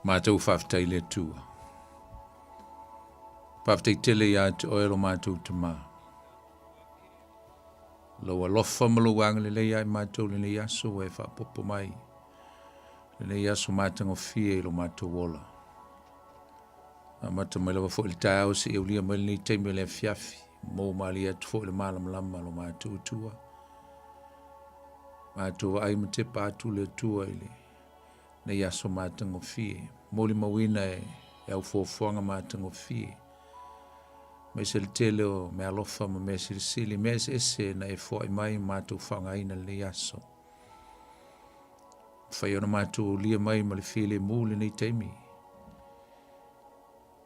Matou faafetai i le Atua. Faafetai tele ia te oe lo matou Tama. Lou alofa ma lou agalelei ia i matou lenei aso ua e faaopoopo mai lenei aso matagofie i lo matou ola. Amata mai lava foi le taeao seia aulia mai lenei taimi o le afiafi, mou malie atu foi le malamalama lo matou Atua. Matou vaai ma tepa atu le Atua i lenei aso matagofie, molimauina e au fuafuaga matagofie, aemaise le tele o meaalofa ma mea silisili, mea eseese na e foai mai ma matou faaaogaina i lenei aso. Mafai ona matou aulia mai ma le filemu lenei taimi.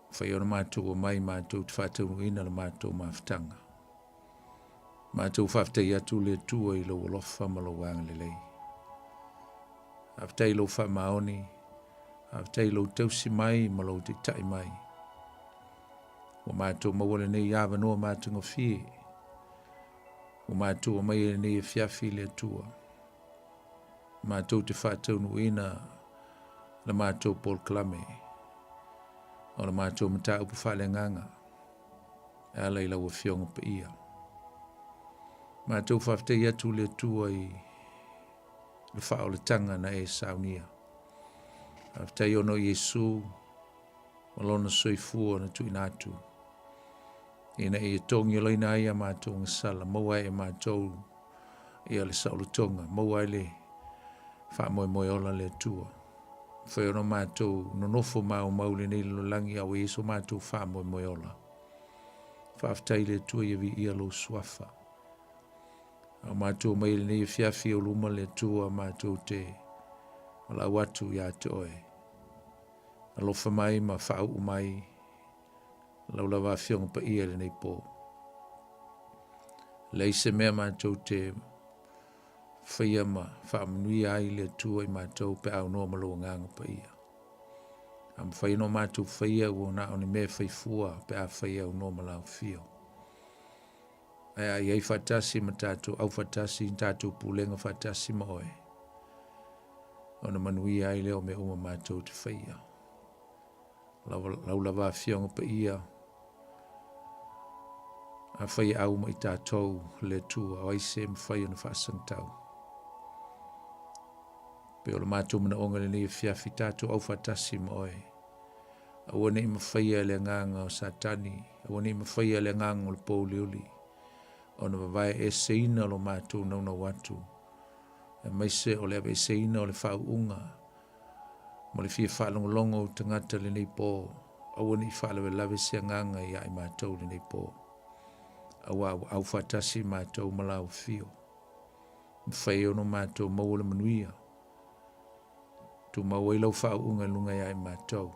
Mafai ona matou omai matou te faataunuuina le matou mafutaga. Matou faafetai atu le Atua i lou alofa ma lou agalelei. Faafetai i lou faamaoni, faafetai i lou tausi mai ma lou taitai mai. Ua matou maua lenei avanoa matagofie. Ua matou omai i lenei afiafi i le Atua. Matou te faataunuuina le matou polokalame o le matou mataupu faaleagaga e ala i lau Afioga Paia. Matou faafetai atu le Atua i le faaolataga na e saunia. Faafetai ona o Iesu ma lona soifua na tuuina atu ina ia togiolaina ai a matou agasala, maua ai e matou ia le saolotoga, maua ai le faamoemoe ola le Atua. Mafai ona matou nonofo maumau i lenei lalolagi a ua i ai so matou faamoemoe ola. Faafetai i le Atua ia viia lou suafa. A o matou mai i lenei afiafi o luma le Atua matou te valaau atu ia te oe. Alofa mai ma faauu mai lau lava Afioga Paia i lenei po. Leai se mea matou te faia ma faamanuia ai le Atua i matou pe a aunoa ma lou Agaga Paia. A mafai ona matou faia ua na o ni mea e fai fua pe a fai e aunoa ma lau afio. Ae a i ai faatasi ma tatou au faatasi, tatou pulega faatasi ma oe, ona manuia ai lea o mea uma matou te faia. Lau lava Afioga Paia, afai e au ma i tatou le Atua, o ai se mafai ona faasagatau. Pei o le matou manaoga i lenei afiafi, tatou au faatasi ma oe. Aua ne i mafaia e le agaga o Satani, aua ne i mafaia e le agaga o le pōuliuli, ona vavae eseina lo matou naunau atu, aemaise o le aveeseina o le faauuga ma le fia faalogologo o tagata i lenei po, aua ne i faalavelave se agaga ia i matou i lenei po. Aua ua au faatasi matou ma lau afio. Mafai ai ona matou maua le manuia. Tumau ai lau faauuga i luga ia i matou.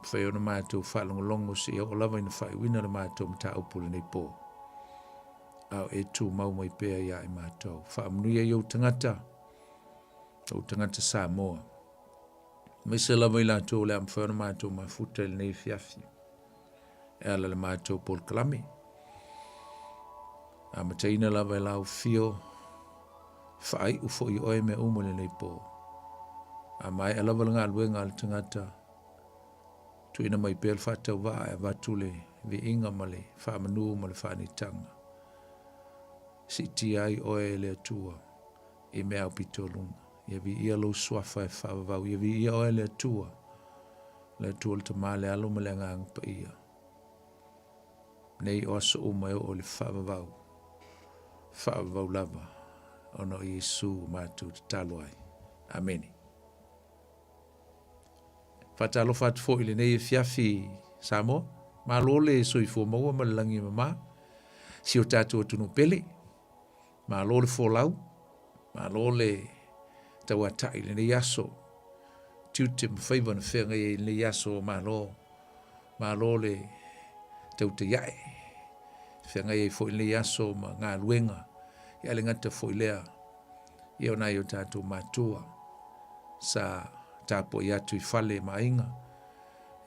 Mafai ona matou faalogologo seia oo lava ina faaiuina le matou mataupu i lenei po. A o e tumau mai pea ia i matou. Faamanuia i ou tagata, ou tagata Samoa. Aemaise lava i latou o le a mafai ona matou mafuta i lenei afiafi e ala i le matou polokalame. Amataina lava e lau afio, faaiu foi oe mea uma i lenei po. A maea lava le galuega a le tagata, tuuina mai pea le faatauvaa e avatu le viiga ma le faamanu ma le faanitaga. Siitia ai oe e le Atua i mea aupito luga. Ia viia lou suafa e faavavau. Ia viia oe le Atua, le Atua le Tama, le Alo ma le Agaga Paia. Nei o aso uma e oo i le faavavau, faavavau lava, ona o Iesu ua matou tatalo ai. Amene. Faatalofa atu foi i lenei afiafi Samoa. Malo le soifua maua ma le lagi e mama. Si o tatou atunuu pele. Malo le folau, malo le tauatai i lenei aso. Tiute ma faiva na feagai ai i lenei aso, malo, malo le tautaiae. Feagai ai foi i lenei aso ma galuega, ia le gata foi lea, ia o nai o tatou matua sa tapuai atu i fale ma aiga,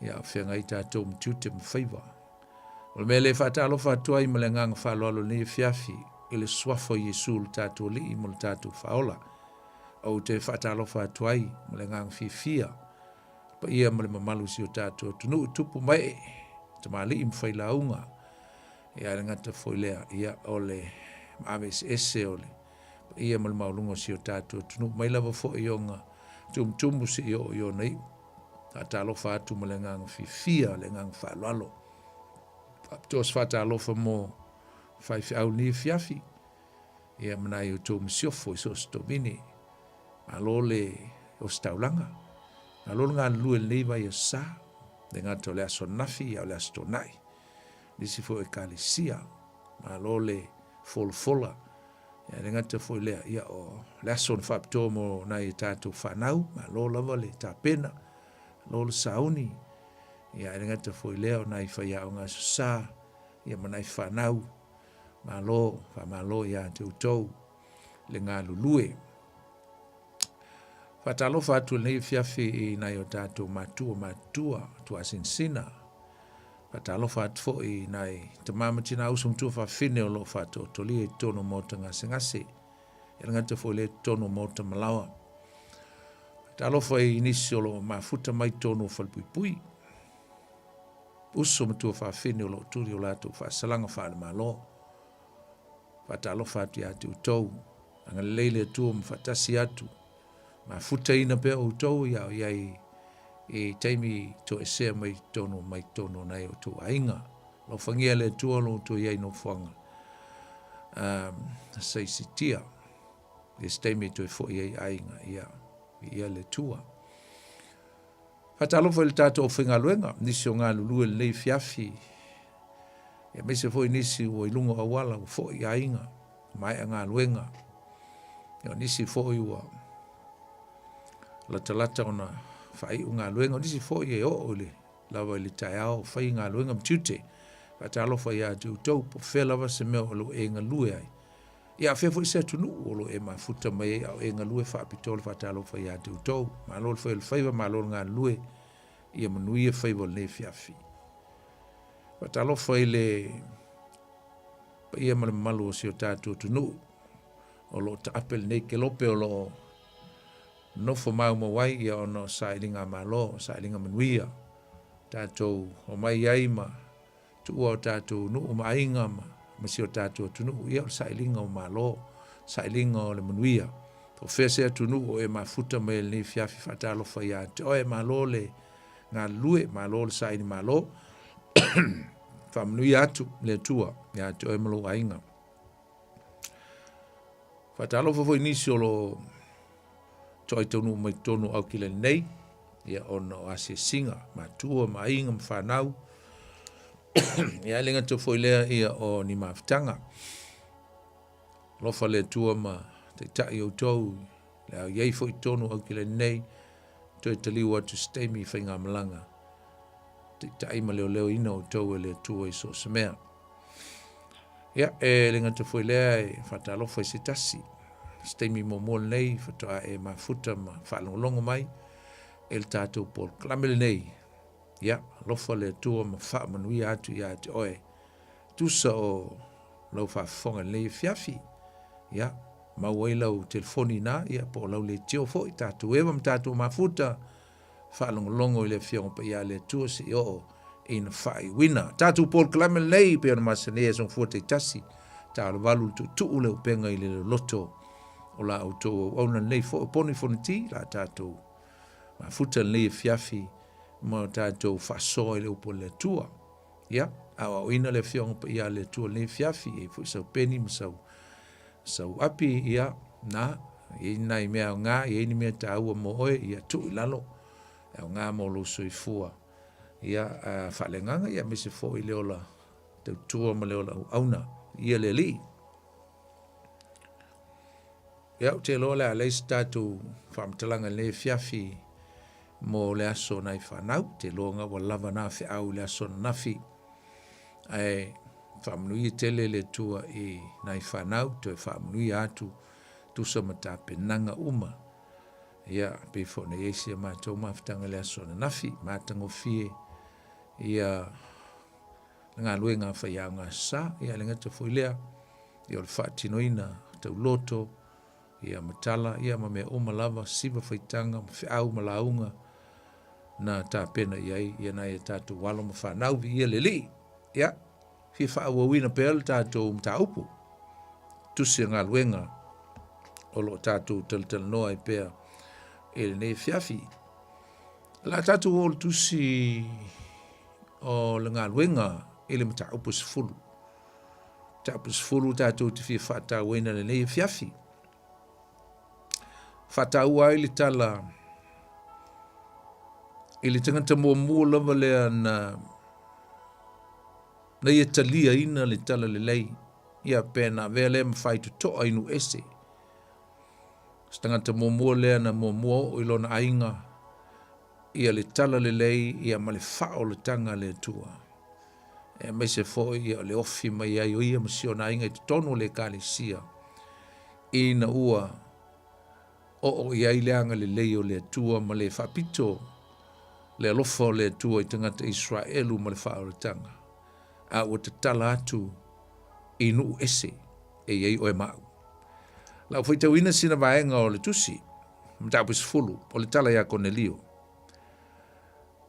ia feagai tatou ma tiute ma faiva. O le mea lea e faatalofa atu ai ma le agaga faaaloalo i lenei afiafi i le suafa o Iesu lo tatou Alii ma lo tatou Faaola. Ou te faatalofa atu ai ma le agaga fiafia. Paia ma le mamalu o si o tatou atunuu i tupu ma ee, tamalii ma failauga. Ia e le gata foi lea, ia o le maave eseese o le paia ma le maualuga o si o tatou atunuu mai lava foi i ona tumutumu seia oo i ona iu. Faatalofa atu ma le agaga fiafia, le agaga faaaloalo. Faapitoa se faatalofa mo faifeau i lenei afiafi, ia ma nai outou masiofo i so o se tovine. Malo le ositaulaga, malo le galulue i lenei vaiaso sa, le gata o le aso ananafi a o le aso Toonai. Nisi foi o ekalesia, malo le folafola. Ia le gata foi lea, ia o le aso na faapitoa mo nai a tatou fanau, malo lava le tapena, malo le sauni. Ia le gata foi lea o nai faiaoga aso sa, ia ma nai fanau, malo, faamalo ia te outou le galulue. Faatalofa atu i lenei afiafi i nai o tatou matua matutua, tuasinasina. Faatalofa atu foi i nai tama ma tina uso ma tuafafine o lo o faataotolia i totonu o maota gasegase. E le gata foi lea i totonu o maota malaoa. Faatalofa i nisi o lo o mafuta mai totonu o falepuipui. Uso ma tuafafine o lo o tuli o latou faasalaga faale-Malo. Faatalofa atu ia te outou. Agalelei le Atua ma faatasi atu. Mafutaina pea outou ia o iai i taimi toesea mai totonu mai totonu o nai o outou aiga. Alofagia le Atua lo outou iai nofoaga saisitia. I se taimi e toe foi ai aiga, ia, viia le Atua. Faatalofa i le tatou aufaigaluega, nisi o galulue i lenei afiafi, aemaise foi nisi ua i luga o auala ua foi i aiga, maea galuega. Ia, o nisi foi ua latalata ona faaiu galuega, o nisi foi e oo i le lava i le taeao o fai galuega ma tiute. Faatalofa ia te outou, po o fea lava se mea o lo o e galue ai. Ia a fea foi se atunuu o lo o e mafuta mai ai a o e galue faapitoa le faatalofa ia te outou. Malo le fai o le faiva, malo le galulue, ia manuia faiva o lenei afiafi. Faatalofa i le paia ma le mamalu o si o tatou atunuu o lo o taape lenei kelope o lo o nofo maumau ai ia ona o sailiga malo, sailiga manuia, tatou omai ai ma tuua o tatou nuu ma aiga ma, ma si o tatou atunuu, ia o le sailiga o malo, sailiga o le manuia. O fea se atunuu o e mafuta mai ai lenei afiafi faatalofa ia te oe, malo le galulue, malo le saili malo. Faamanuia atu le Atua ia te oe ma lou aiga. Faatalofa foi nisi o lo o toai taunuu mai totonu o Aukilani nei, ia ona o asiasiga, matua ma aiga ma fanau. Ia e le gata foi lea ia o ni mafutaga. Alofa le Atua ma taitai outou le a i ai foi totonu o Aukilani nei, toe taliu atu se taimi i faigamalaga. Taitai ma leoleoina outou e le Atua i so o se mea. Ia, e le gata foi lea e faatalofa i se tasi, se taimi muamua lenei faatoa e mafuta ma faalogologo mai i le tatou polokalame lenei. Ia, alofa le Atua ma faamanuia atu ia te oe. Tusa o lau faafofoga i lenei afiafi. Ia, mau ai lau telefoni na, ia, po o lau leitio foi, tatou eva ma tatou mafuta, faalogologo i le Afioga Paia a le Atua seia oo ina faaiuina. Tatou polokalame lenei pei ona masani ai aso gafua taitasi, taalovalu le tuutuu le upega i le loloto o la outou auauna lenei foi o Poni Fonoti, la tatou mafuta lenei afiafi ma tatou faasoa i le upu a le Atua. Ia, aoaoina le Afioga Paia a le Atua lenei afiafi, e i ai foi sau peni ma sau sau api, ia, na, e i ai nai mea aoga, e i ai ni mea taua mo oe, ia, tuu i lalo, e aoga mo lou soifua, ia, faaleagaga, ia, aemaise foi le ola tautua ma le ola auauna, ia le Alii. Ia, ou te iloa o le a leai se tatou faamatalaga i lenei afiafi mo le aso nai fanau. Ou te iloa ua lava na feau i le aso ananafi. Ae faamanuia tele le Atua i nai fanau, toe faamanuia atu tusa ma tapenaga uma. Ia, pei foi ona i ai si a matou mafutaga i le aso ananafi, matagofie ia le galuega a faiaoga aso sa, ia le gata foi lea, ia o le faatinoina tauloto, ia ma tala, ia ma mea uma lava, siva faitaga, ma feau ma lauga. na tapena i ai ia nai a tatou alo ma fanau. Viia le Alii. Ia, fia faaauauina pea le tatou mataupu, tusi a galuega o lo o tatou talatalanoa ai pea i lenei afiafi. O le a tatou oo i le tusi o le galuega i le mataupu e 10. Mataupu 10 tatou te fia faatauaina i lenei afiafi. Faataua ai le tala i le tagata muamua lava lea na na ia taliaina le tala lelei, ia pe na avea lea ma faitotoa i nuu ese. Se tagata muamua lea na muamua oo i lona aiga, ia le tala lelei ia ma le faaolataga a le Atua. Aemaise foi ia o le ofi mai ai o ia ma si ona aiga i totonu o le Ekalesia, ina ua oo i ai le agalelei o le Atua ma le faapito le alofa o le Atua i tagata Isaraelu ma le faaolataga, a ua tatala atu i nuu ese e i ai oe ma au. La ua faitauina sina vaega o le tusi, mataupu 10, o le tala ia Konelio.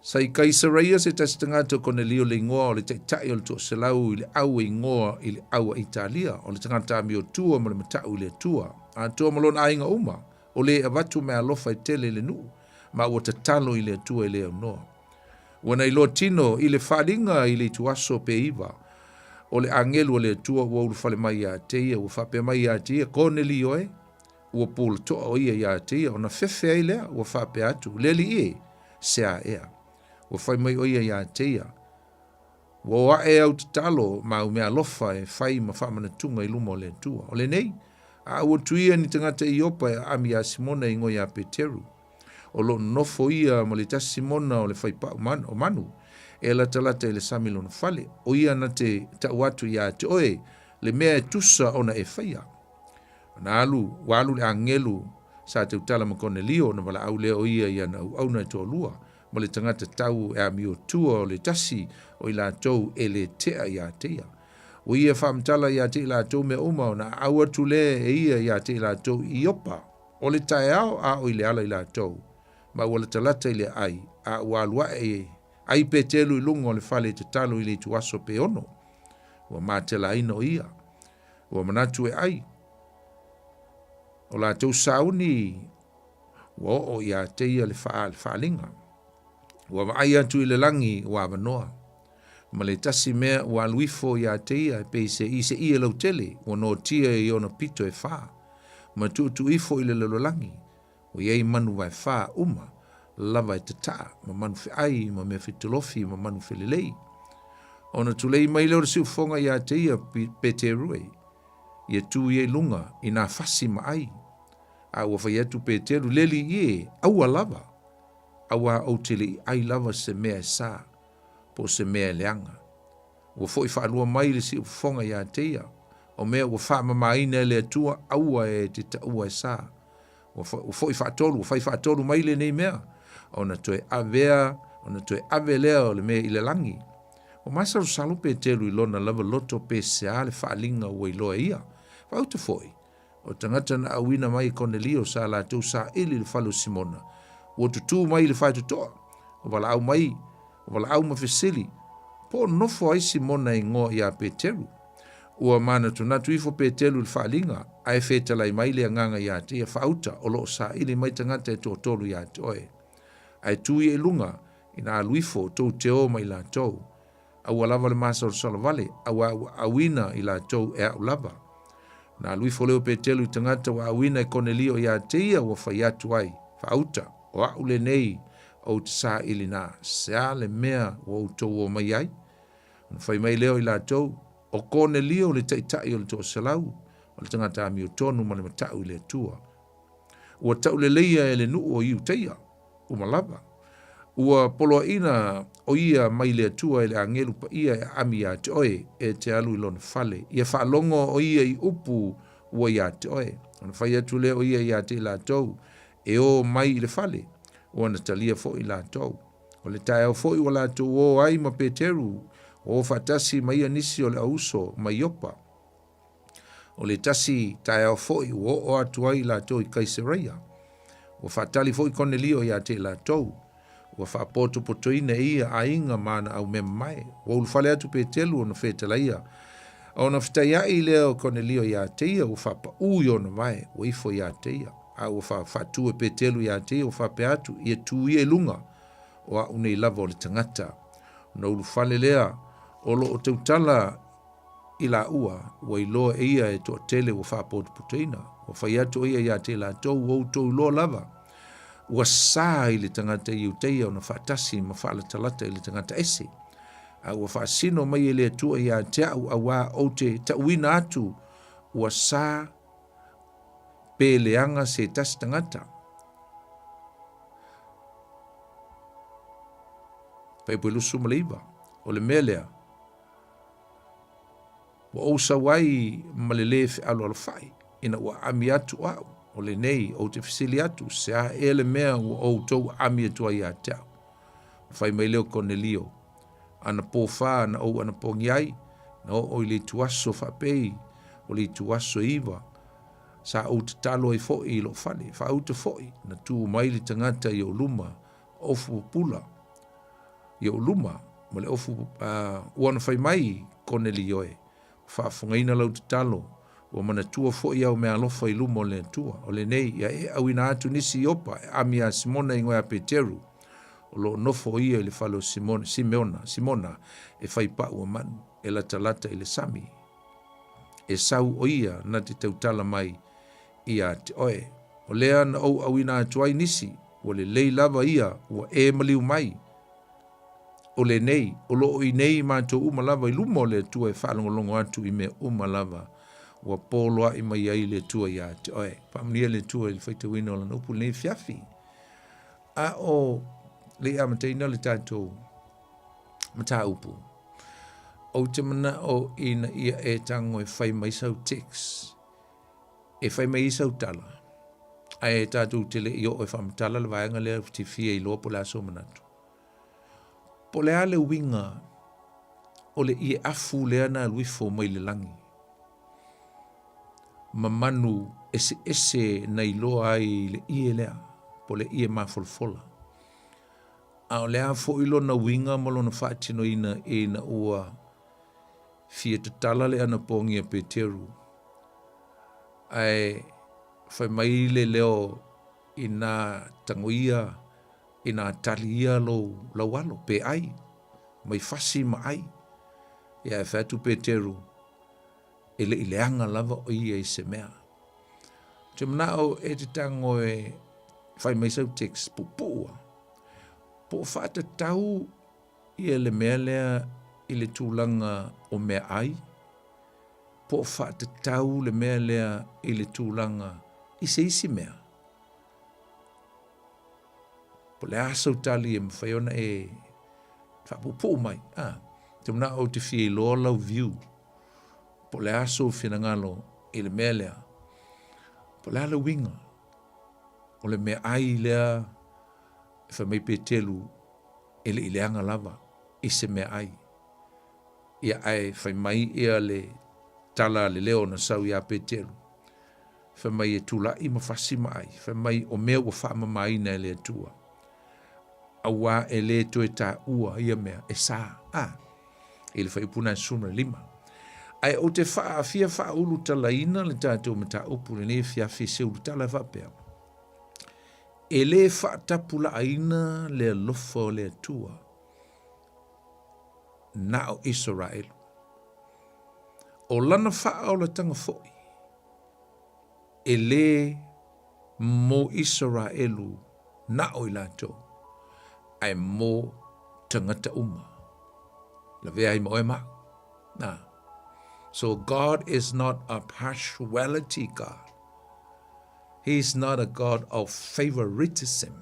Sa i Kaisareia se tasi tagata o Konelio le igoa o le taitai o le toaselau i le au e igoa i le au a Italia, o le tagata amiotua ma le matau i le Atua, atoa ma lona aiga uma, o le avatu meaalofa e tele i le nuu, ma ua tatalo i le Atua e le aunoa. Ua na iloa tino i le faaaliga i le ituaso pe iva, o le agelu o le Atua ua ulufale mai ia te ia, ua faapea mai ia te ia, Konelio e, ua pulatoa o ia ia te ia, ona fefe ai lea, ua faapea atu, Le alii e, se a ea? Ua fai mai o ia ia te ia, Ua o ae au tatalo ma au meaalofa e fai ma faamanatuga i luma o le Atua. O lenei, a ua tuia ni tagata i Iopa e aami iā Simona e igoa iā Peteru. O lo o nonofo ia ma le tasi Simona o le faipau man, o manu, e latalata i le sami lona fale. O ia na te tau atu iā te oe le mea e tusa ona e faia. Ona alu, ua alu le agelu sa tautala ma Konelio, ona valaau lea o ia i ana auauna e toalua, ma le tagata tau e amiotua o le tasi o i latou e le tea iā te ia. Ua ia faamatala iā te i latou mea uma ona aau atu lea e ia iā te i latou i Iopa, o le taeao a o i le ala i latou, ma ua latalata i le aai, a ua alu ae ai Petelu i luga o le fale e tatalo i le ituaso pe ono. Ua matelaina o ia. Ua manatu e ai. O latou sauni ua oo ia te ia le faaaliga. Ua vaai atu i le lagi ua avanoa, ma le tasi mea ua alu ifo ia te ia e pei se i se ie lautele ua noatia i ona pito e fa, ma tuutuu ifo i le lalolagi, ua i ai manu vaefa uma lava e tataa, ma manu feai, ma mea fetolofi, ma manu felelei. Ona tulei mai lea o le siufofoga ia te ia Peteru e, ia tu ia i luga i nā fasi ma ai. A ua fai atu Peteru, Le alii e, aua lava, auā ou te le i ʻai lava se mea e sa, po o se mea e leaga. Ua foʻi faalua mai le siufofoga iā te ia, o mea ua faamamaina e le Atua, aua e te taua e sa. Ua foʻi faatolu, ua fai faatolu mai lenei mea, ona toe avea, ona toe ave lea o le mea i le lagi. Ua masalosalo Peteru i lona lava loto pe sea le faaaliga ua iloa e ia. Faauta foi, O tagata na auina mai e Konelio sa latou saili i le fale o Simona, ua tutū mai i le faitotoa, o valaau mai, o valaau ma fesili, po o nofo ai Simona e igoa iā Peteru. Ua manatunatu ifo Peteru i le faaliga, ae fetalai mai le agaga iā te ia faauta o lo o saili mai tagata e toatolu iā te oe. Ae tu ia i luga, ina alu ifo tou te o ma i latou. Aua lava le masalosalo vale, auā ua auina i latou e a'u lava. Na alu ifo lea o Petelu i tagata ua auina e Konelio iā te ia ua fai atu ai, Faauta, o a'u lenei ou te saili na, sea le mea ua outou o mai ai? Ona fai mai lea o i latou, O Konelio le taitai o le toaselau, o le tagata amiotonu ma le mata'u i le Atua. Ua tauleleia e le nuu o Iutaia, uma lava. Ua poloaiina o ia mai le Atua e le agelu paia e aami iā te oe, e te alu i lona fale. Ia faalogo o ia i upu ua iā te oe. Ona fai atu lea o ia iā te i latou, e o mai i le fale, ua na talia foi latou. O le taeao foi ua latou o ai ma Peteru, ua o faatasi ma ia nisi o le auuso mai Iopa. O le tasi taeao foi ua oo atu ai i latou i Kaisareia. Ua faatali foi Konelio ia te i latou. Ua faapotopotoina e ia aiga ma ana aumea mamae. Ua ulufale atu Petelu ona fetalaia. Ona fetaiaʻi lea o Konelio iā te ia, ua faapaʻū i ona vae, ua ifo iā te ia. A ua faatu e Petelu iā te ia, ua faapea atu, Ia tū ia i luga, o aʻu nei lava o le tagata. Ona ulufale lea, o lo o tautala i laua, ua iloa e ia e toatele ua faapotopotoina. Ua fai atu o ia iā te latou, ua outou iloa lava, ua sa i le tagata Iuteia ona faatasi ma faalatalata i le tagata ese. A ua faasino mai e le Atua iā te aʻu auā ou te taʻuina atu ua sa pe leaga se tasi tagata. Fuaiupu 29. O le mea lea, Ua ou sau ai ma le lē fealoalofaʻi, ina ua aami atu o aʻu, o lenei ou te fesili atu, se a ea le mea ua outou aami atu ai iā te aʻu? Ona fai mai lea o Konelio, Anapō fa na ou anapogi ai, na oo i le ituaso faapei o le ituaso e 9, sa ou tatalo ai foʻi i loʻu fale, faauta foʻi, na tū mai le tagata i ou luma, ofu pupula i ou luma, ma le ofu ua ona fai mai Konelio e, ua faafofogaina lau tatalo, ua manatua foʻi au meaalofa i luma o le Atua. O lenei, ia e ʻauina atu nisi i Iopa e ʻami iā Simona i igoa ia Peteru, o lo o nofo ʻo ia i le fale o Simona, Simeona, Simona, e fai paʻu a manu, e latalata i le sami. E sau ʻo ia na te tautala mai iā te ʻoe. O lea na ou ʻauina atu ai nisi, ua lelei lava ia ua e maliu mai. O lenei, o lo o i nei matou uma lava i luma o le Atua e faalogologo atu i mea uma lava ua poloaʻi mai ai le Atua iā te ʻoe. Faamanuia le Atua i le faitauina o Lana upu i lenei afiafi. A o le i amataina le tatou mataupu, ou te manaʻo ina ia e tago e fai mai sau text E fai mai ai sau tala, ae tatou te le i oo e faamatala le vaega lea ou te fia iloa po o le a sou manatu. Po o le a le uiga o le ʻie afu lea na alu ifo mai le lagi ma manu eseese na iloa ai le ʻie lea, po o le ʻie mafolafola. A o le a foi lona uiga ma lona faatinoina ina ua fia tatala le anapogi a Peteru, ae fai mai le leo inā tagoia, inā tali ia lou lau alo, pe ʻai, mai fasi ma ʻai. Ia ae fai atu Peteru, e le i leaga lava ʻo ia i se mea. Ou te manaʻo e te tago e fai mai sau text puupuu lava, po o faatatau ia le mea lea i le tulaga o meaai, po o faatatau le mea lea i le tulaga i se isi mea. Po o le a sau tali e mafai ona e faapuupuu mai, a, te manao ou te fia iloa lau view, po o le a sou finagalo i le mea lea, po o le a le uiga o le meaai lea e fai mai Petelu e le i leaga lava i se meaai. Ia ae fai mai ia le tala a le leo na sau iā Peteru, fai mai e tulaʻi ma fasi ma ʻai, fai mai o mea ua faamamaina e le Atua, auā e lē toe taua ia mea e sa, a, i le fuaiupu na e 15. Ae ou te fia faaulutalaina le tatou mataupu i lenei afiafi i se ulutala e faapea, E lē faatapulaaina le alofa o le Atua na o Isaraelu. O lana faaolataga foi, e lē mo Isaraelu na o i latou, ae mo tagata uma. Lavea ai ma oe ma aʻu. Na. So God is not a partiality God. He is not a God of favoritism,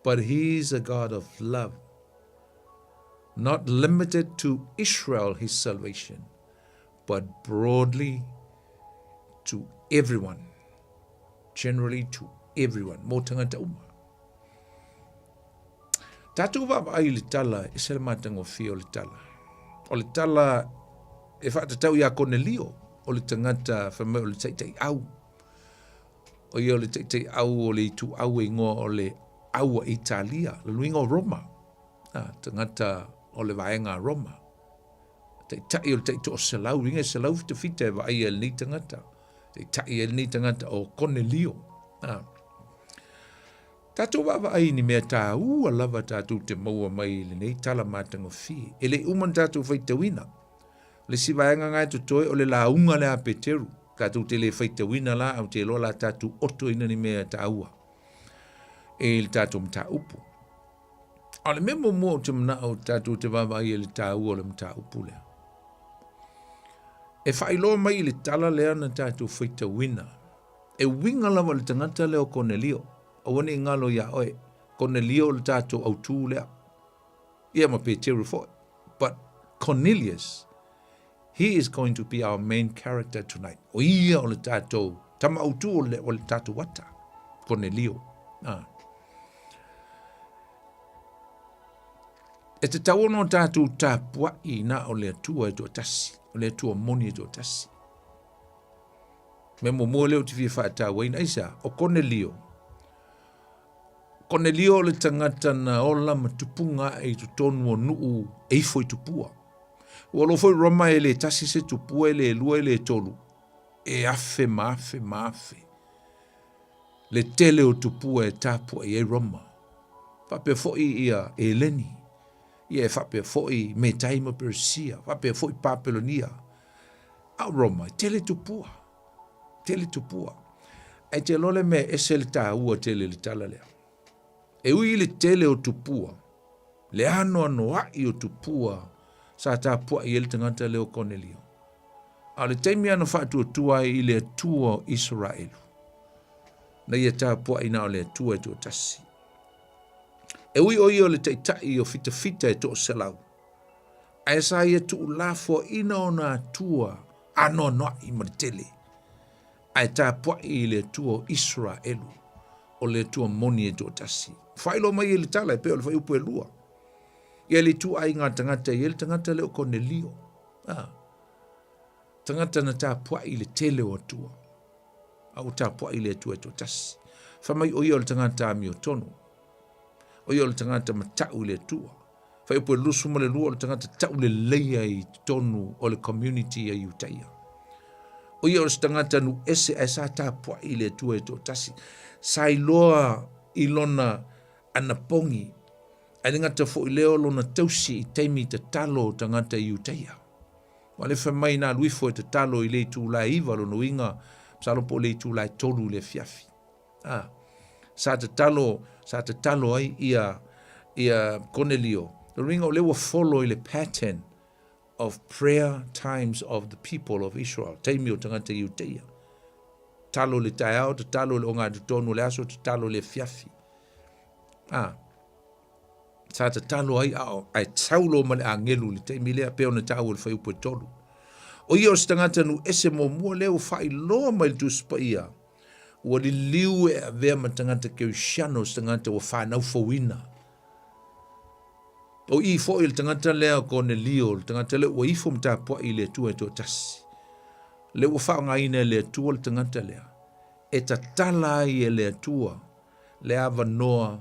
but He is a God of love, not limited to Israel His salvation, but broadly to everyone, generally to everyone, mo tagata uma. Tatou vaavaai i le tala, e ese le matagofie o le tala. O le tala e faatatau iā Konelio, o le tagata fai mai o le taitaiau. O ia o le taitaiau o le ituau e igoa o le aua Italia, le luiga o Roma, a, tagata o le vaega a Roma. Taitai o le taitoaselau, uiga e 177 e vaaia e lenei tagata. Taitai ai lenei tagata o Konelio. A. Tatou vaavaai i ni mea tāua lava tatou te maua mai i lenei tala matagofie. E le i uma ona tatou faitauina. O le isi vaega na e totoe o le lauga lea a Peteru. Tatou te le faitauina la, ae ou te iloa o le a tatou otoina ni mea taua i le tatou mataupu. A o le mea muamua ou te manao tatou te vaavaai i le taua o le mataupu lea. E faailoa mai i le tala lea na tatou faitauina, e uiga lava i le tagata lea o Konelio, aua ne i galo iā oe, Konelio o le tatou autū lea, ia ma Peteru foi. But Cornelius, he is going to be our main character tonight. O ia o le tatou tama autū o le, o le tatou ata, Konelio. Ah. E tatau ona o tatou tapuai na o le Atua e toatasi, o le Atua moni e toatasi. Mea muamua lea ou te fia faatauaina, aisea, o Konelio. Konelio o le tagata na ola ma tupuga ae i totonu o nuu e ifo i tupua. Ua loa foi Roma e le tasi se tupua, e le lua, e le tolu, e afe ma afe ma afe. Le tele o tupua e tapuai ai Roma. Faapea foi ia Eleni, ia e faapea foi Metai ma Perisia, faapea foi Papelonia. A o Roma, e tele tupua, tele tupua. Ae te iloa le mea e ese le taua tele i le tala lea. E ui i le tele o tupua, le anoanoai o tupua sa tapuai ai le tagata lea o Konelio. A o le taimi lava na faatuatua ai i le Atua o Isaraelu, na ia tapuai na o le Atua e toatasi. E ui o ia o le taitai o fitafita e toaselau, ae sa ia tuulafoaina ona Atua anoanoai ma le tele, ae tapuai i le Atua o Isaraelu, o le Atua moni e toatasi. Faailoa mai ai le tala e pei o le fuaiupu e lua. Ia le ituaiga tagata e i ai le tagata lea o Konelio. Ah. Tagata na tapuai i le tele o Atua. A ua tapuai i le Atua e toatasi. Fai mai o ia o le tagata amiotonu. O ia o le tagata matau i le Atua. Fuaiupu e 22 o le tagata tauleleia i totonu o le community a Iutaia. O ia o se tagata nuu ese ae sa tapuai i le Atua e toatasi. Sa iloa i lona anapogi, ae le gata foi lea o lona tausi i taimi tatalo o tagata Iutaia. Ua le fai mai na alu ifo e tatalo i le itula e 9, lona uiga, masalo po o le itula e 3 i le afiafi. A, sa tatalo, sa tatalo ai ia, ia Konelio. Lona uiga o lea ua follow i le pattern of prayer times of the people of Israel, taimi o tagata Iutaia. Tatalo i le taeao, tatalo i le ogatotonu o le aso, tatalo i le afiafi. A, sa tatalo ai a o, ae sau loa ma le agelu i le taimi lea, pei ona taua i le fuaiupu e 3. O ia o se tagata nuu ese muamua lea ua faailoa mai i le Tusi Paia, ua liliu e avea ma tagata kerisiano se tagata ua fanau fouina. O i foi le tagata lea o Konelio, le tagata lea ua ifo ma tapuai i le Atua e toatasi. Lea ua faaaogaina e le Atua le tagata lea, e tatala ai e le Atua le avanoa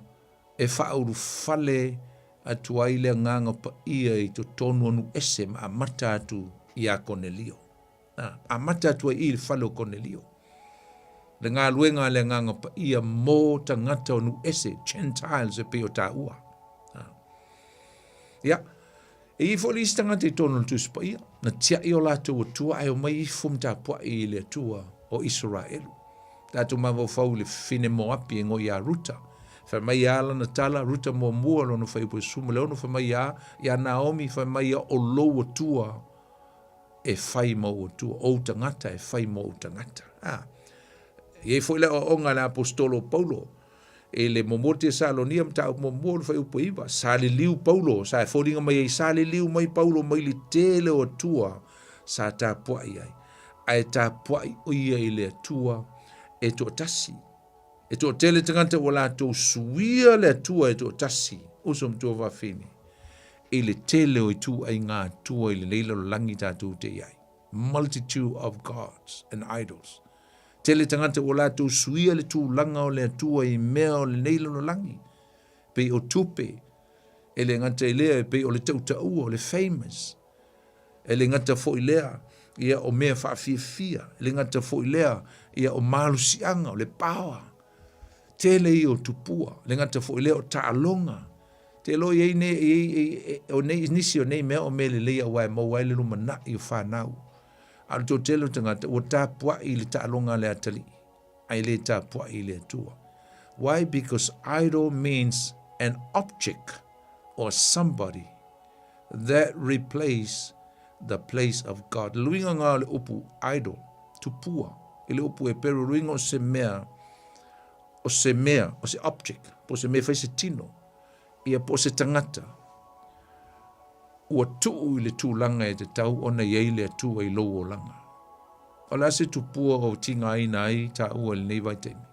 e faaulufale atu ai le Agaga Paia i totonu o nuu ese ma amata atu iā Konelio. A, amata atu ai i le fale o Konelio. Le galuega a le Agaga Paia mo tagata o nuu ese, Gentiles e pei o taua. A. Ia, e i ai foi le isi tagata i totonu o le Tusi Paia, na tiai o latou atua ae omai ifo ma tapuai i le Atua o Isaraelu. Tatou mafaufau i le fine Moapi e igoa ia Ruta. Fai mai ia lana tala, Ruta muamua lona fuaiupu e 16, fai mai ia, ia Naomi, fai mai ia o lou Atua e fai ma ou Atua, ou tagata e fai ma ou tagata. A. E i ai foi le aoaoga a le Aposetolo o Paulo, E le muamua Tesalonia mataupu muamua o le fuaiupu e 9, sa liliu Paulo, sa e foliga mai ai sa liliu mai Paulo mai le tele o Atua sa tapuai ai, ae tapuai o ia i le Atua e toatasi. E toatele tagata ua latou suia le Atua e toatasi, uso ma tuafafine, i le tele o ituaiga Atua i lenei lalolagi tatou te i ai. Multitude of gods and idols. Tele tagata ua latou suia le tulaga o le Atua i mea o lenei lalolagi. pei o tupe, e le gata i lea e pei o le tautaua, o le famous. E le gata foi i lea, ia o mea faafiafia, e le gata foi i lea, ia o malosiaga, o le power. Tele ia o tupua, e le gata foi i lea o taaloga. Te iloa i ai nei, i ai, i, o nei, nisi o nei mea o mea lelei aua e maua ai le lumanai o fanau. A o le toatele o tagata ua tapuai i le taaloga a le atalii, ae le tapuai i le Atua. Why? Because idol means an object or somebody that replace the place of God. Le luiga ngā o le upu idol, tupua, i le upu Eperu, luiga o se mea, o se mea, o se object, po o se mea e fai se tino, ia po o se tagata, ua tuu i le tulaga e tatau ona i ai le Atua i lou olaga. O le a se tupua o tigaina ai tāua i lenei vaitaimi?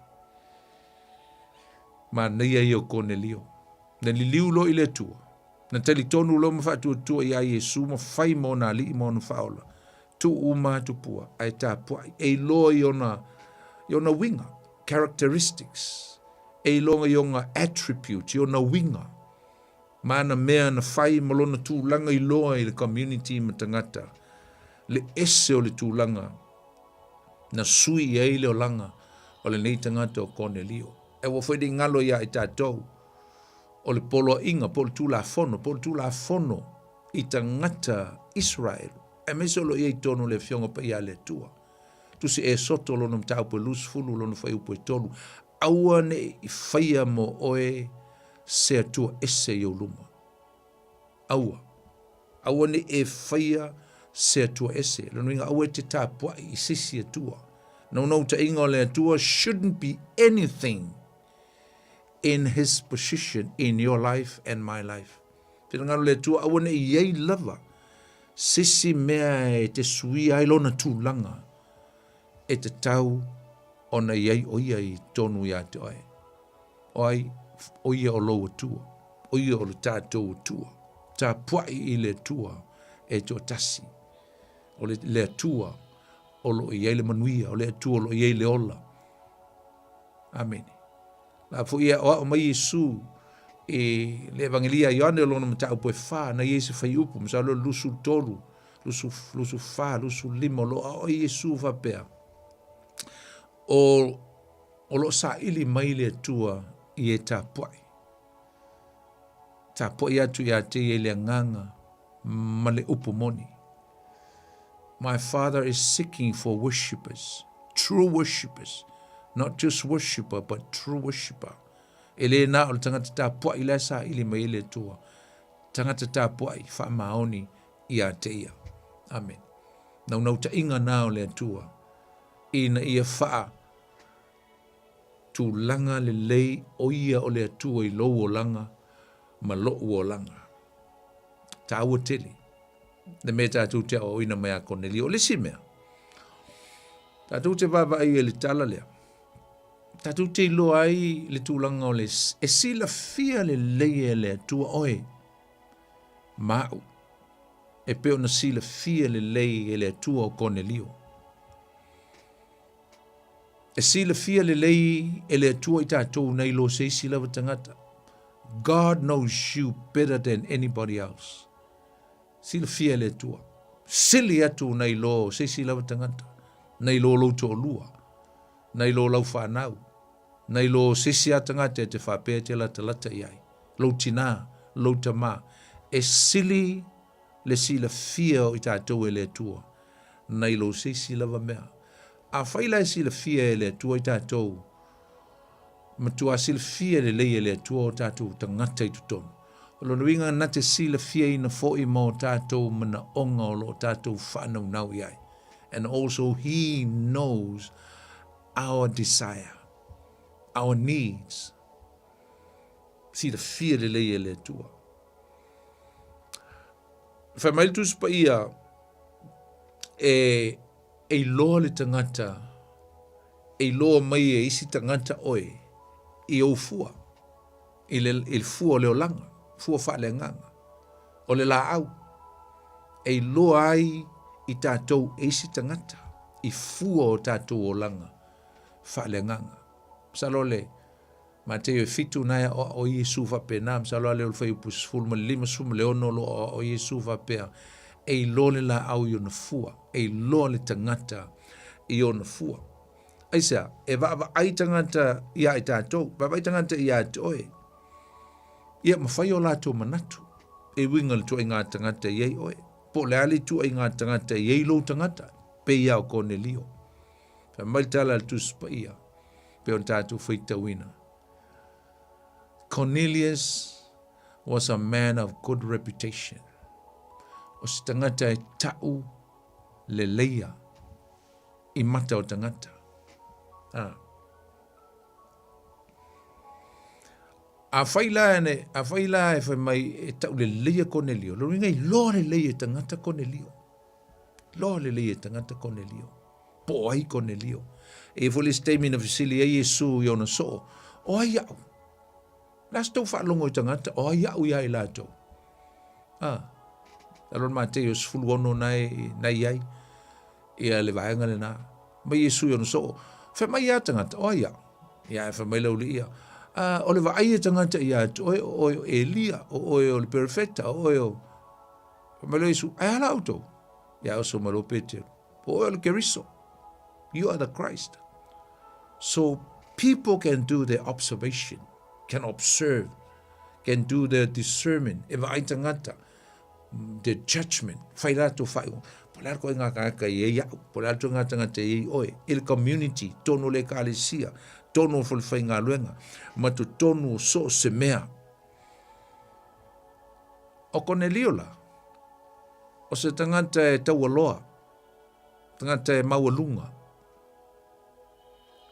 Manaia ia o Konelio. Na liliu loa i le Atua. Na talitonu loa ma faatuatua iā Iesu ma fai ma ona Alii ma ona Faaola. Tuu uma atu pua, ae tapuai, e iloa i ona, i ona uiga, characteristics, e iloa i ona attributes, i ona uiga, ma ana mea na fai ma lona tulaga iloa i le community ma tagata, le ese o le tulaga na sui i ai le olaga o lenei tagata o Konelio. E aua foi ne i galo iā i tatou, o le poloaiga po o le Tulafono, po o le Tulafono i tagata Isaraelu, aemaise o lo o i ai i totonu o le Afioga Paia a le Atua. Tusi Esoto lona mataupu e 20, lona fuaiupu e 3, Aua ne i faia mo oe se Atua ese i ou luma. Aua. Aua ne i e faia se Atua ese. Lona uiga, aua e te tapuai i se isi Atua. Naunautaiga o le Atua shouldn't be anything in his position in your life and my life. Finagalo le Atua, aua ne i ai lava se isi mea e te suia ai lona tulaga e tatau ona i ai o ia i tonu iā te oe. O ai, o ia o lou Atua, o ia o le tātou Atua. Tapuai i le Atua e toatasi. O le, le Atua o lo o i ai le manuia, o le Atua o lo o i ai le ola. Amene. La foi e aʻoaʻo mai Iesu i le Evangelia a Ioane o lona mataupu e fa, na i ai se faiupu, masalo le 23, 24, 25, o lo o aʻoaʻo ai Iesu faapea, o, o lo o saili mai le Atua i e tapuai. Tapuai atu ia te ia i le agaga ma le upu moni. My father is seeking for worshippers, true worshippers, not just worshipper, but true worshipper. E le nā o le tagata tapuai la e saili mai ai le Atua. Tagata tapuai faamaoni ia te ia. Amen. Naunautaiga nā o le Atua ina ia whaa tulaga lelei o ia o le Atua i lou olaga ma loʻu olaga. Tāua tele le mea tātou te aoaoina mai a Konelio. O le isi mea, tātou te vaavaai i le tala lea, tātou te iloa ai le tulaga o le e silafia lelei e le Atua oe ma au, e pei ona silafia lelei e le Atua o Konelio. E silafia lelei e le Atua i tātou nai lo se isi lava tagata. God knows you better than anybody else. Silafia e le Atua. Sili atu nai lo se isi lava tagata. Nai lo lou toalua. Nai lo lau whanau. Nai lo se isi a tagata e te whapea te latalata i ai. Lou tinā, lou tamā. E sili le silafia o i tātou e le Atua. Nai lo se isi lava mea. Afai la e silafia e le Atua i tātou, matuā silafia lelei e le Atua o tātou tagata i totonu. O lona uiga na te silafiaina foʻi ma o tātou manaʻoga o lo o tātou faanaunau i ai. And also he knows our desire, our needs. Silafia lelei e le Atua. Fai mai le Tusi Paia, e E iloa le tagata, e iloa mai e isi tagata oe i ou fua, i le, i le fua o le olaga, fua faaleagaga, o le laau, e iloa ai i tatou e isi tagata i fua o tatou olaga faaleagaga. Masalo le. Mateio e fitu na e aʻoaʻo Iesu faapena, masalo a lea o le fuaiupu 15, 16 o lo o aʻoaʻo Iesu faapea, e iloa le laau i ona fua, e iloa le tagata i ona fua. Aisea? E vaavaai tagata iā i tatou, vaavaai tagata iā te oe. Ia mafai o latou manatu e uiga i le tuaiga tagata i ai oe. Po o le a le ituaiga tagata e i ai lou tagata, pei a o Konelio. Fai mai le tala a le Tusi Paia, pei ona tatou faitauina. Cornelius was a man of good reputation. O se tagata e ta'u leleia i mata o tagata. Ah. Afai la e, afai la e fai mai e ta'u leleia Konelio, lona uiga iloa lelei e tagata Konelio. Iloa lelei e tagata Konelio. Po o ai Konelio. E i ai foi le isi taimi na fesili ai Iesu i ona soo, o ai a'u? O le a se tou faalogo i tagata, o ai a'u ia i latou? Ah, alo le Mateio 16 na e, na i ai, ia le vaega lena. Mai Iesu i ona soo, fai mai ia tagata, o ai a'u? Ia, e fai mai le auli'i ia, ah, o le vaai a tagata ia te oe, o oe o Elia, o oe o le perofeta, o oe o... Fai mai loa Iesu, ae a la outou? Ia, oso mai loa Peteru, o oe o le Keriso. You are the Christ. So people can do their observation, can observe, can do their discernment, e vaai tagata, their judgment, whai rātou whaiunga. Po le a koe ngā kāka i ei au, po le a ngā tangata i ei oe, i le community, tonu le ekalesia, tonu o fale whaingaluenga, ma to tonu o so se mea. O Konelio la, o se tangata e taualoa, tagata e maualuga.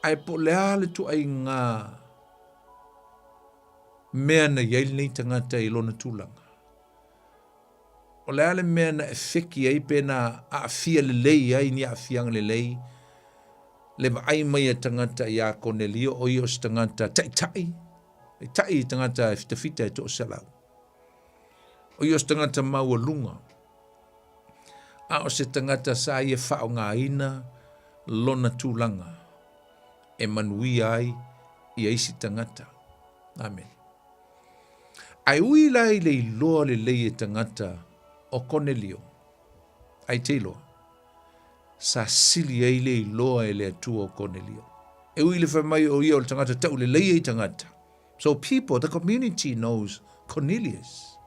Ae po o le a le tuaiga mea na i ai lenei tagata i lona tulaga? O le a le mea na efeki ai pe na aafia lelei ai ni aafiaga lelei le vaai mai a tagata iā Konelio o ia o se tagata taitai, taitai i tagata e fitafita e toaselau. O ia o se tagata maualuga. A o se tagata sa ia faaaogaina lona tulaga e manuia ai ia isi tagata. Amene. Ae ui la i le iloa lelei e tagata o Konelio, ai te iloa, sa sili ai le iloa e le Atua o Konelio. E ui i le fai mai o ia o le tagata taulelei ai tagata. So people, the community knows Cornelius.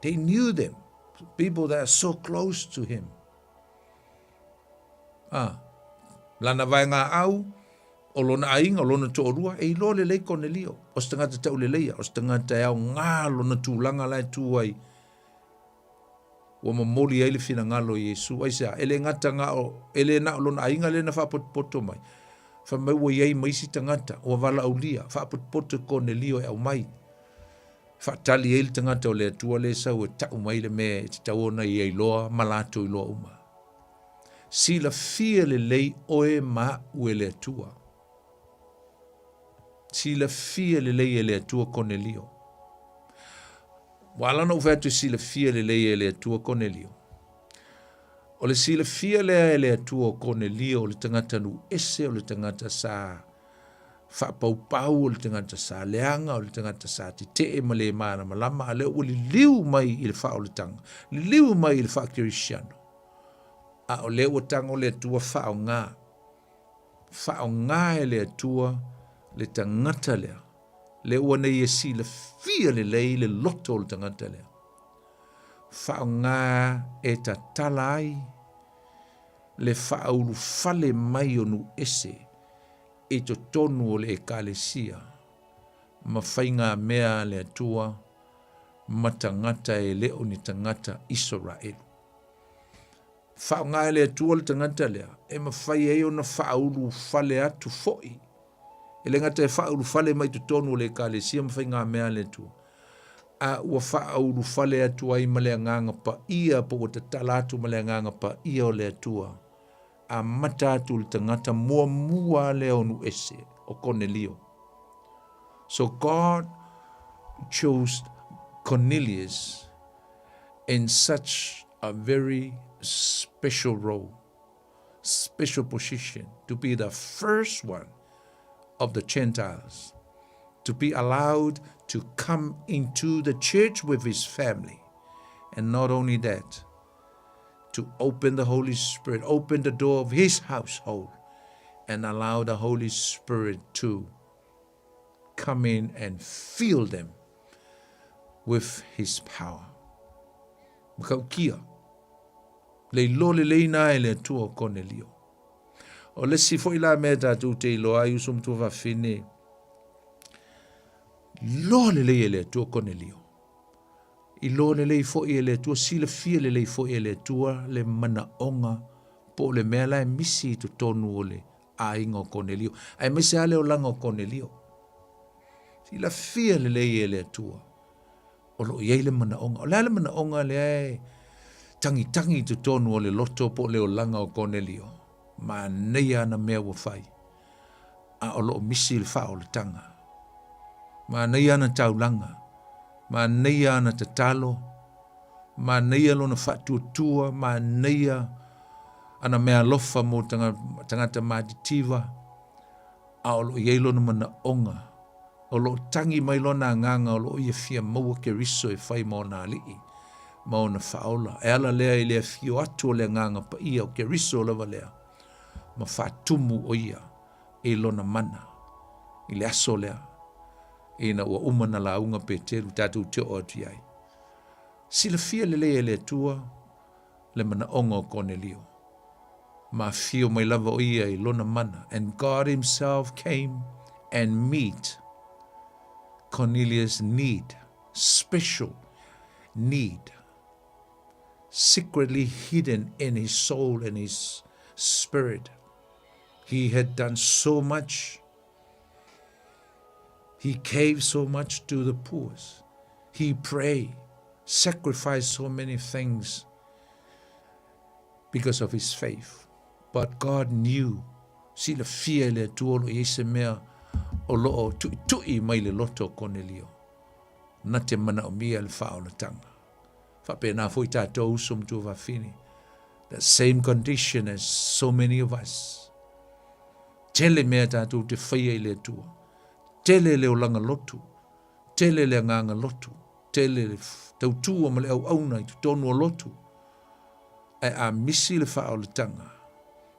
They knew them, people that are so close to him. Ah, lana vaega au, o lona aiga, o lona toalua, e iloa lelei Konelio. O se tagata tauleleia, o se tagata e aoga lona tulaga la e tu ai. Ua momoli ai le finagalo o Iesu. Aisea? E le gata na o, e le na o lona aiga lea na faapotopoto mai. Fai mai ua i ai ma isi tagata ua valaaulia, faapotopoto i Konelio e aumai. Faatali ai le tagata o le Atua lea e sau e tau mai le mea e tatau ona ia iloa ma latou iloa uma. Silafia lelei oe ma aʻu e le Atua. Silafia lelei e le Atua Konelio. Ua ala ona ou fai atu e silafia lelei e le Atua Konelio. O le silafia lea e le Atua o Konelio o le tagata nuu ese o le tagata sa faapaupau o le tagata sa leaga o le tagata sa tetee ma le malamalama a lea ua liliu mai i le faaolataga, liliu mai i le faakerisiano. A o lea ua tago le Atua faaaoga, faaaoga e le Atua le tagata lea, lea ua nei e silafia lelei le loto o le tagata lea. Faaaoga e tatala ai le faaulufale mai o nuu ese i totonu o le Ekalesia ma faigamea a le Atua ma tagata e le o ni tagata Isaraelu. Faaaoga e le Atua le tagata lea e mafai ai ona faaulufale atu foi, e le gata e faaulufale mai totonu o le Ekalesia ma faigamea a le Atua, a ua faaulufale atu ai ma le Agaga Paia po ua tatala atu ma le Agaga Paia o le Atua amata atu le tagata muamua lea o nuu ese, o Konelio. So God chose Cornelius in such a very special role, special position to be the first one of the Gentiles. to be allowed to come into the church with his family. And not only that, to open the Holy Spirit, open the door of his household, and allow the Holy Spirit to come in and fill them with his power. Matautia. Le iloa lelei na e le Atua o Konelio. O le isi foi la mea tatou te iloa ai uso ma tuafafine, iloa lelei e le Atua Konelio. Iloa lelei foi e le Atua, silafia lelei foi e le Atua le manaoga po o le mea la e misi i totonu o le aiga o Konelio, aemaise lava le olaga o Konelio. Silafia lelei e le Atua o lo o i ai le manaoga. O le a le manaoga lea e tagitagi i totonu o le loto po o le olaga o Konelio? Manaia ana mea ua fai, a o lo o misi le faaolataga. Manaia ana taulaga, manaia ana tatalo, manaia lona faatuatua, manaia ana meaalofa mo tagata matitiva, a o lo o i ai lona manaoga, o lo o tagi mai lona agaga o lo o ia fia maua Keriso e fai ma ona alii ma ona faaola. E ala lea i le afio atu o le Agaga Paia o Keriso lava lea, ma faatumu o ia i lona mana i le aso lea, ina ua uma na lauga Peteru tatou te oo atu i ai. Silafia lelei e le Atua le manaoga o Konelio. Ma afio mai lava o ia i lona mana. And God himself came and meet Cornelius need, special need, secretly hidden in his soul and his spirit. He had done so much. He gave so much to the poor. He prayed, sacrificed so many things because of his faith. But God knew, silafia e le Atua o lo o i ai se mea o lo o tuitui mai le loto o Konelio, na te manaomia le faaolataga. Faapena foi tatou uso ma tuafafine. That same condition as so many of us. Tele mea tatou te faia i le Atua. Tele le olaga lotu. Tele le agaga lotu. Tele le tautua ma le auauna i totonu o lotu. Ae a misi le faaolataga,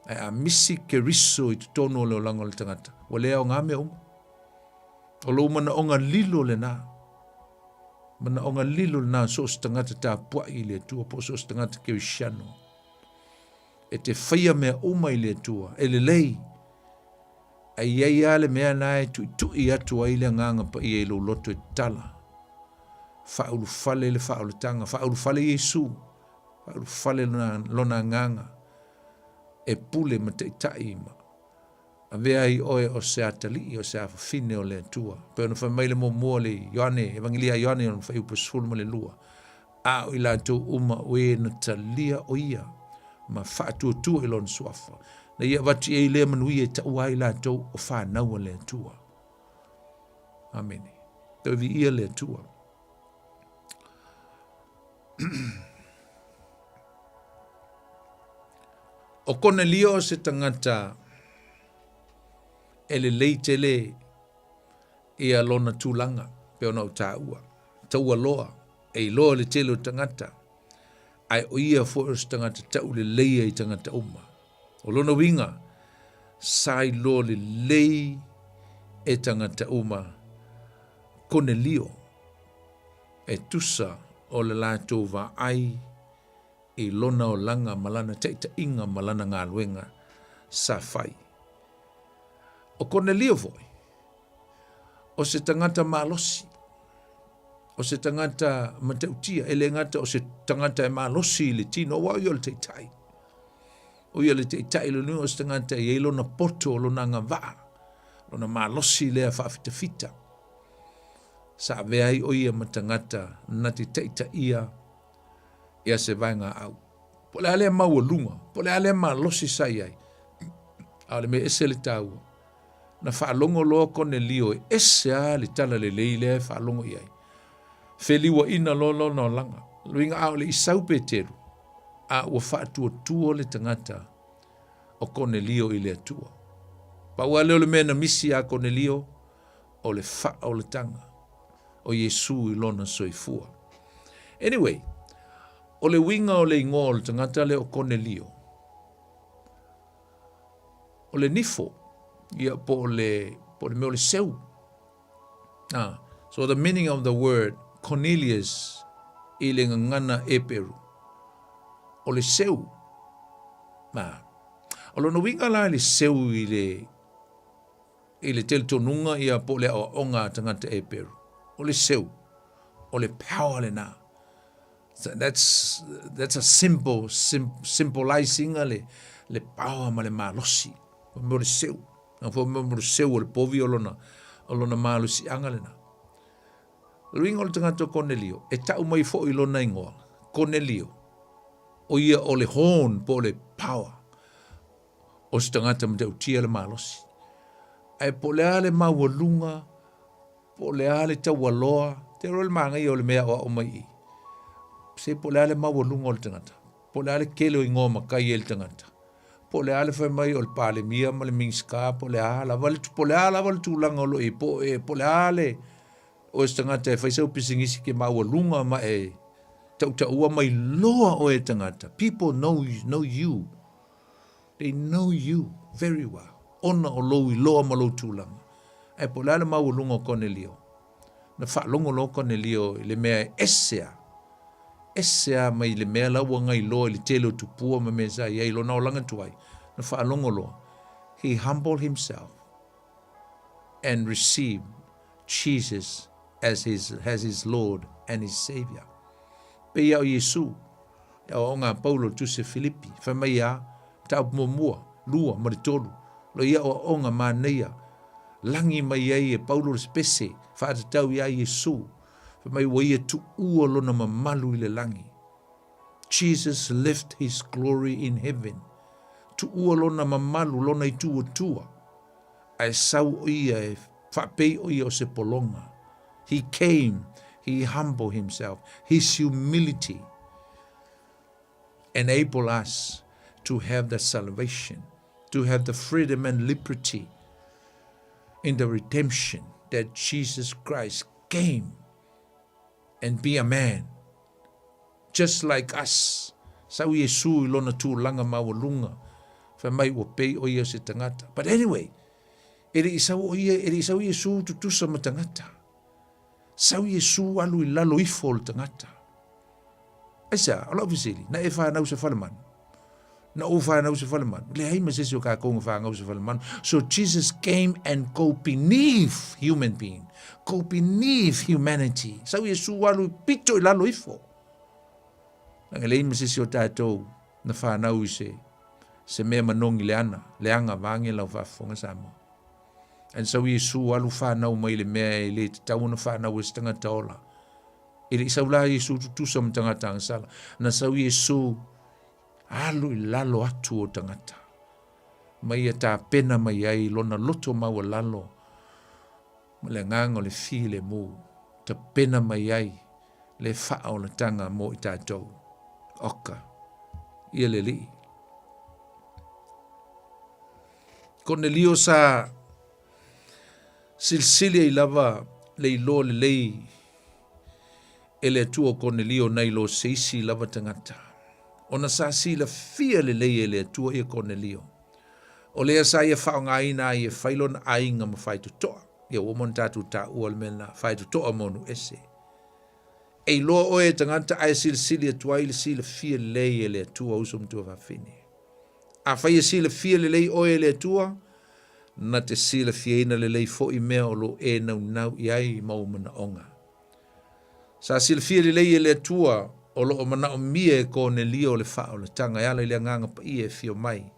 ae a misi Keriso i totonu o le olaga o le tagata, ua le aoga mea uma. O lou manaoga lilo lena. Manaoga lilo lena so o se tagata tapuai i le Atua po o so o se tagata kerisiano. E te faia mea uma i le Atua, e lelei, ae i ai lava le mea na e tuitui atu ai le Agaga Paia i lou loto e tatala. Faaulufale le faaolataga, faaulufale Iesu, faaulufale lona, lona Agaga e pule ma taitai ma avea ai oe o se atalii, o se afafine o le Atua. Pei ona fai mai le muamua le Ioane, Evangelia a Ioane ona fuaiupu 12, a o i latou uma o e na talia o ia ma faatuatua i lona suafa, na ia avatu i ai lea manuia e taua ai latou o fanau a le Atua. Amene. Toe viia le Atua. O Konelio o se tagata e lelei tele ia lona tulaga pei ona ou taua. Taua loa, e iloa le tele o tagata, ae o ia foi o se tagata tauleleia i tagata uma. O lona uiga, sa iloa lelei e tagata uma Konelio e tusa o le latou vaai i lona olaga ma lana taitaiga ma lana galuega sa fai. O Konelio foi, o se tagata malosi, o se tagata matautia, e le gata o se tagata e malosi i le tino, aua o ia o le taitai. O ia le taitai lona uiga o se tagata e i ai lona poto, lona agavaa, lona malosi lea faafitafita. Sa avea ai o ia ma tagata na te taitaia ia se vaegaau. Po o le a lea maualuga, po o le a lea malosi sa i ai, a o le mea ese le taua. Na faalogo loa Konelio e ese lava le talalelei lea e faalogo i ai. Feliuaina loa lona olaga. Luiga a o le i sau Peteru, a ua faatuatua le tagata o Konelio i le Atua. Pau lava lea o le mea na misi iā Konelio, O le faaolataga o Iesu i lona soifua. Anyway, o le uiga o le igoa o le tagata lea o Konelio, o le nifo, ia po o le, po o le mea o le seu. Ah, so the meaning of the word Cornelius i le gagana Eperu, o le seu. Ah, o lona uiga la i le seu i le, i le talitonuga ia po o le aoaoga a tagata Eperu, o le seu, o le power lena. So that's, that's a simple, sim, symbolizing le, le power ma le malosi. O mea o le seu. Na fo mea o le seu o le povi o lona, o lona malosiaga lena. O le uiga o le tagata o Konelio, e tau mai foi lona igoa, Konelio, o ia o le horn po o le power o se tagata matautia le malosi. Ae po o le a le maualuga, po o le a le taualoa, te iloa le manaia o le mea aoao mai i i. Se po o le a le maualuga o le tagata, po o le a le tele o igoa matai e le tagata, po o le a le fai mai o le Palemia ma le Minisita, po o le a lava le, po o le a lava le tulaga o lo o i ai, po o e, po o le a le, o se tagata e fai sau pisinisi ke maualuga ma e tautaua mai loa oe e tagata. People know, know you. They know you very well. Ona o lou iloa ma lou tulaga. Ae po o le a le maualuga o Konelio? Na faalogo loa Konelio i le mea e ese a. Ese a mai le mea la ua gailoa i le tele o tupua ma mea sa i ai i lona olaga tuai. Na faalogo loa. He humbled himself and received Jesus as his, as his Lord and his Savior. Pei a o Iesu, e aoaoga a Paulo i le Tusi a Filipi, fai mai a, mataupu muamua, lua, ma le tolu, lo ia aoaoga manaia, lagi mai ai e Paulo le pese faatatau iā Iesu, fai mai ua ia tuua lona mamalu i le lagi. Jesus left his glory in heaven. Tuua lona mamalu, lona ituatua, ae sau o ia e faapei o ia o se pologa. He came, he humbled himself, his humility enable us to have the salvation, to have the freedom and liberty in the redemption that Jesus Christ came and be a man just like us. Sau Iesu i lona tulaga maualuga, fai mai ua pei o ia se tagata. But anyway, e le i sau o ia, e le i sau Iesu tutusa ma tagata. Sau Iesu alu i lalo ifo o le tagata. Aisea, o lau fesili, na e fanau se falemanu? Na ou fanau se falemanu? Leai ma se isi o kākou na fanau se falemanu. So Jesus came and go beneath human being, go beneath humanity. Sau Iesu alu i pito i lalo ifo. Leaga leai ma se isi o tātou na fanau i se, se mea manogi leana, leaga vaeane lau faafofoga Samoa. And sau Iesu alu fanau mai le mea e le tatau ona fanau e se tagata ola. E le i sau la Iesu tutusa ma tagata agasala. Na sau Iesu alu i lalo atu o tagata. Ma ia tapena mai ai lona loto maualalo ma le agaga o le filemu. Tapena mai ai le faaolataga mo i tatou. Oka, ia le Alii. Konelio sa silisili ai lava le iloa lelei e le Atua o Konelio nai lo se isi lava tagata. Ona sa silafia lelei e le Atua ia Konelio. O lea sa ia faaaogaina ai e fai lona aiga ma faitotoa. Ia ua uma ona tatou taua le mea lena, faitotoa mo nuu ese. E iloa oe e tagata ae silisili atu ai le silafia lelei e le Atua uso ma tuafafine. Afai e silafia lelei oe e le Atua, na te silafiaina lelei foi mea o lo o e naunau i ai ma ou manaoga. Sa silafia lelei e le Atua o lo o manaomia e Konelio le faaolataga e ala i le Agaga Paia e afio mai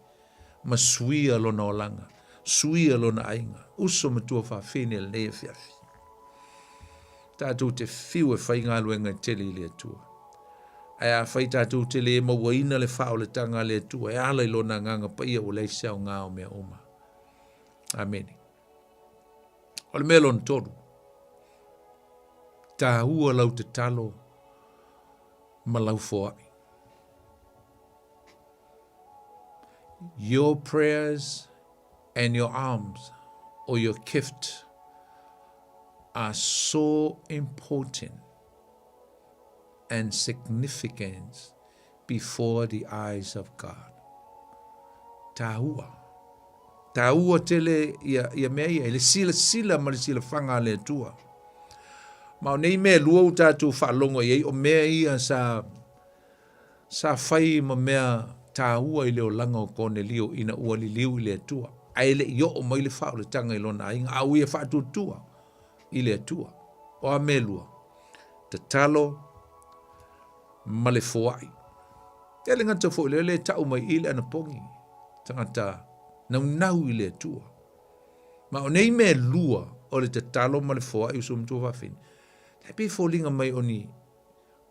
ma suia lona olaga, suia lona aiga, uso ma tuafafine i lenei afiafi. Tatou te fiu e fai galuega e tele i le Atua. Ae afai tatou te le mauaina le faaolataga a le Atua e ala i lona Agaga Paia ua leai se aoga o mea uma. Amene. O le mea lona tolu, taua lau tatalo ma lau foai. Your prayers and your alms or your gift. are so important and significant before the eyes of God. Tāua. Tāua tele ia, ia mea ia, i le silasila ma le silafaga a le Atua. Ma o nei mea e lua ua tatou faalogo i ai, o mea ia sa, sa fai ma mea tāua i le olaga o Konelio ina ua liliu i le Atua, ae le i oo mai le faaolataga i lona aiga, a ua ia faatuatua i le Atua. O a mea e lua? Tatalo ma le foai. E le gata foi lea, le tau mai i le anapogi, tagata naunau i le Atua. Ma o nei mea e lua, o le tatalo ma le foai uso matua fafine, e pei foliga mai o ni,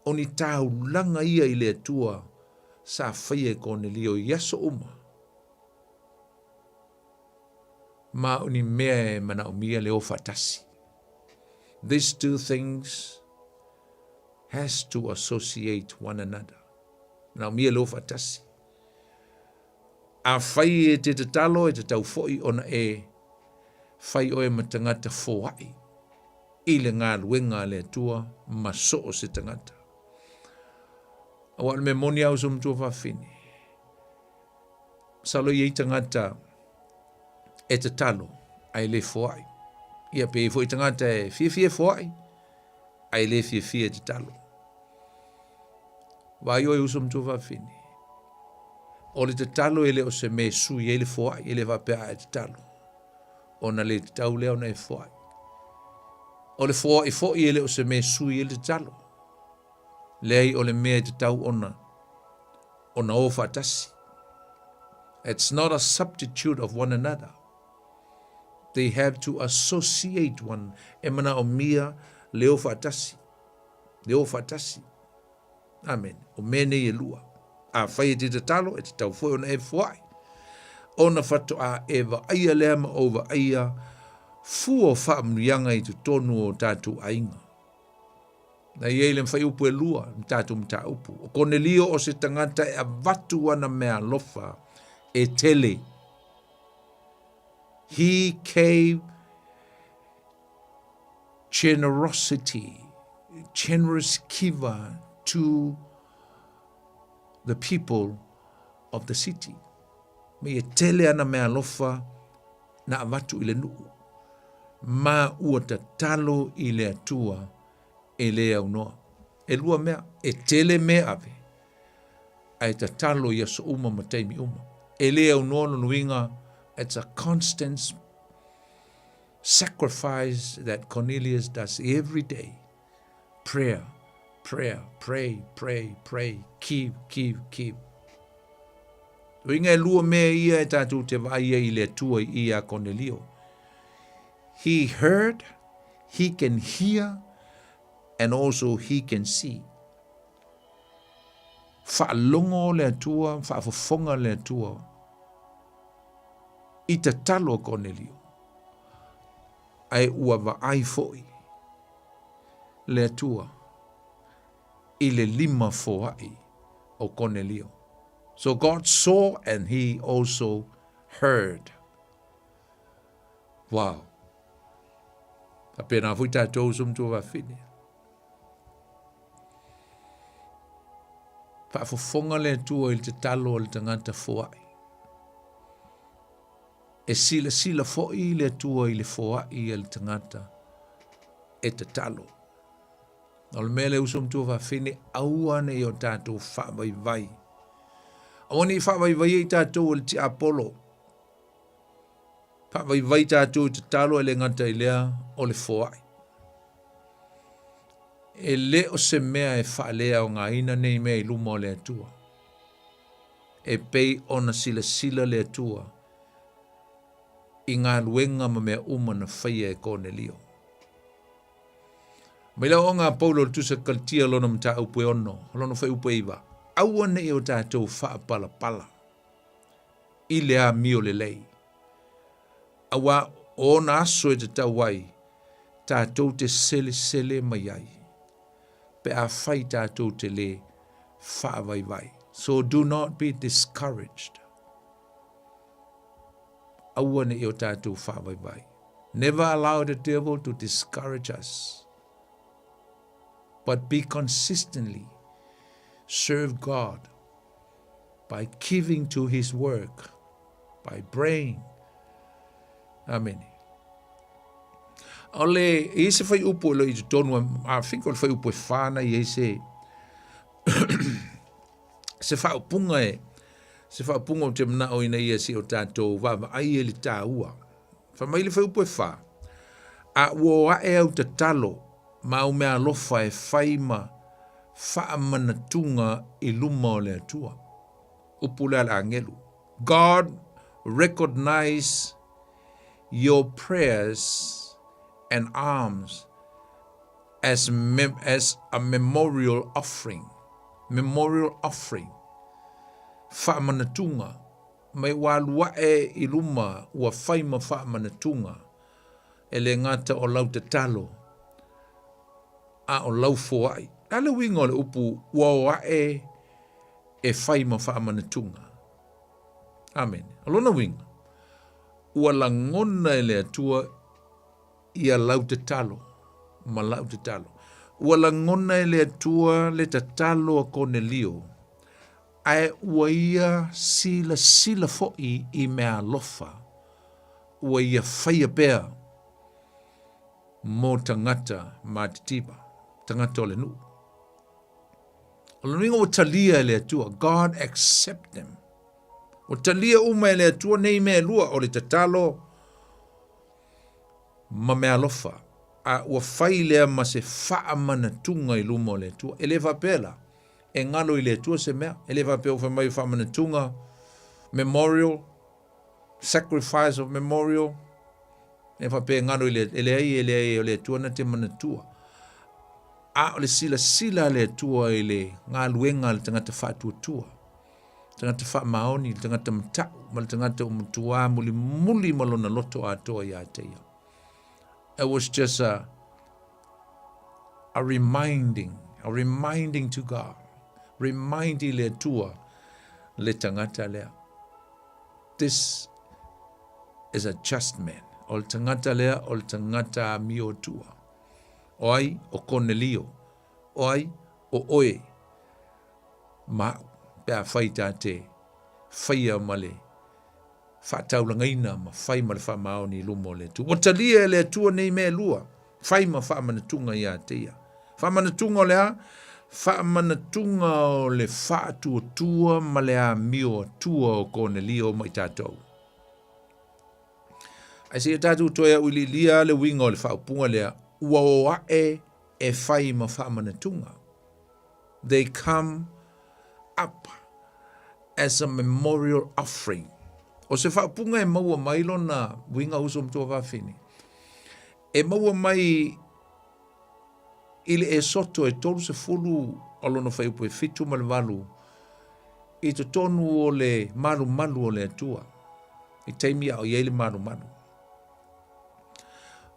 o ni taulaga ia i le Atua sa faia e Konelio i aso uma. Ma o ni mea e manaomia le o faatasi. These two things has to associate one another. Manaomia le o faatasi. Afai e te tatalo e tatau foi ona e fai oe ma tagata foai i le galuega a le Atua ma so o se tagata. Aua o le mea moni lava uso matua fafine, masalo e i ai tagata e tatalo ae le foai. Ia pe i ai foi tagata e fiafia e foai ae le fiafia e tatalo. Vaai oe uso matua fafine, o le tatalo e le o se mea e sui ai le foai, e le faapea a e tatalo, ona le tatau lea ona e foai. O le foai foi e le o se mea e sui ai le tatalo. Leai o le mea e tatau ona ona o faatasi. It's not a substitute of one another. They have to associate one e manaomia le o faatasi. Le o faatasi. Amen. O mea nei e lua. Afai e te tatalo, e tatau foi ona e foai. Ona faatoa e vaaia lea ma ou vaaia fua o faamanuiaga i totonu o tatou aiga. Na i ai le fuaiupu e lua ma tatou mataupu. O Konelio o se tagata e avatu ana meaalofa e tele. He gave generosity, generous giver to the people of the city. Me e tele ana meaalofa na avatu i le nuu. Ma ua tatalo i le Atua e le aunoa. E lua mea, e tele mea ave, ae tatalo i aso uma ma taimi uma. E le aunoa lona uiga, it's a constant sacrifice that Cornelius does every day. Prayer, prayer, pray, pray, pray, give, give, give. Uiga e lua mea ia e tatou te vaai ai i le Atua i ia Konelio. He heard, he can hear, and also he can see. Faalogo le Atua, faafofoga le Atua i tatalo a Konelio. Ae ua vaai foi le Atua i le lima foai o Konelio. So God saw and he also heard. Wow. Faapena foi tatou uso matua fafine. Faafofoga le Atua i le tatalo a le tagata foai. E silasila foi le Atua i le foai a le tagata e tatalo. O le mea lea uso matua fafine, aua ne i o tatou faavaivai. Aua ne i faavaivai ai tatou e le tiapolo. Faavaivai tatou i tatalo e le gata i lea o le foai. E le o se mea e faaleaogaina nei mea i luma o le Atua. E pei ona silasila le Atua i galuega ma mea uma na faia e Konelio. Mai le aoaoga a Paulo o le Tusi a Kalitia lona mataupu e ono, lona fuaiupu e iva, Aua ne i o tatou faapalapala i le amio lelei, auā o ona aso e tatau ai tatou te selesele mai ai, pe afai tatou te lē faavaivai. So do not be discouraged. Aua ne i o tatou faavaivai. Never allow the devil to discourage us, but be consistently serve God by giving to his work, by praying. Amene. Ole, i se whai upu e lo i totonu, I think o le whai upu e whāna i se se whaopunga e, se whaopunga o te mana o ina ia si o tātou vaavaai e le tāua. Whai mai le whai upu e whā, a ua o ae au tatalo ma au mea alofa e whai ma whaamanatunga i luma o le Atua. Upu lea le angelu. God recognize your prayers and alms as, mem as a memorial offering. Memorial offering. Whaamanatunga. Mai ua alu ae i luma ua whai ma whaamanatunga. E le ngata o lau tatalo a o lau foai. A le uiga o le upu ua o ae e whai ma whaamanatunga. Amene. O lona uiga, ua lagona e le Atua ia lau tatalo ma la'u tatalo. Ua lagona e le Atua le tatalo a Konelio, ae ua ia silasila fo'i i mea alofa ua ia faia pea mo tagata matitiva, tagata o le nu'u. O lona uiga ua talia e le Atua, God accept them. Ua talia uma e le Atua nei mea e lua, o le tatalo ma mea alofa, a ua fai lea ma se faamanatuga i luma o le Atua. E le faapea la, e galo i le Atua se mea. E le faapea ua fai mai o faamanatuga, memorial, sacrifice of memorial, e faapea e galo i le, e leai, e leai, o le Atua na te manatua. A o le silasila a le Atua i le galuega a le tagata faatuatua, tagata faamaoni, le tagata mata'u, ma le tagata ua matuā mulimuli ma lona loto atoa iā te ia. It was just a, a reminding, a reminding to God, remind i le Atua le tagata lea. This is a just man. O le tagata lea, o le tagata amio Atua. O ai? O Konelio. O ai? O oe. Ma a'u, pe afai ta te faia ma le faataulagaina ma fai ma le faamaoni i luma o le Atua. Ua talia e le Atua nei mea e lua, fai ma faamanatuga iā te ia. Faamanatuga o le a? Faamanatuga o le faatuatua ma le amio Atua o Konelio ma i tatou. Ae seia tatou toe auiliilia le uiga o le faaupuga lea, ua o ae e fai ma faamanatuga. They come up as a memorial offering. O se faaupuga e maua mai lona uiga uso ma tuafafine. E maua mai i le Esoto e 30 o lona fuaiupu e 7 ma le 8 i totonu o le malumalu o le Atua i taimi a o i ai le malumalu.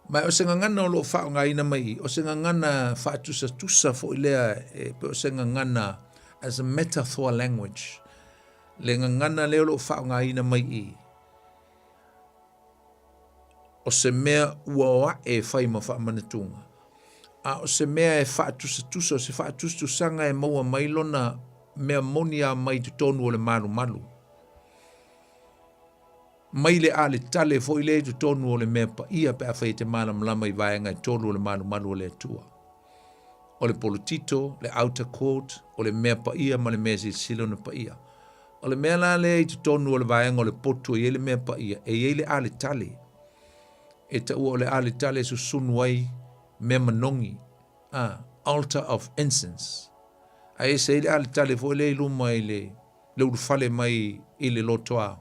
Ma o se gagana o lo o faaaogaina mai i, o se gagana faatusatusa foi lea e pei o se gagana as a metaphor language. Le gagana lea o lo o faaaogaina mai i, o se mea ua o ae e fai ma faamanatuga, a o se mea e faatusatusa, o se faatusatusaga e maua mai lona mea moni a mai totonu o le malumalu. Mai le aletale foi lea i totonu o le mea paia pe afai e te malamalama i vaega e tolu o le malumalu o le Atua. O le polotito, le outer court, o le mea paia ma le mea e silasila ona paia. O le mea la lea i totonu o le vaega o le potu e i ai le mea paia, e i ai le aletale. E taua o le aletale e susunu ai mea manogi, a, altar of incense. Ae ese ai le aletale foi lea i luma i le le ulufale mai i le lotoa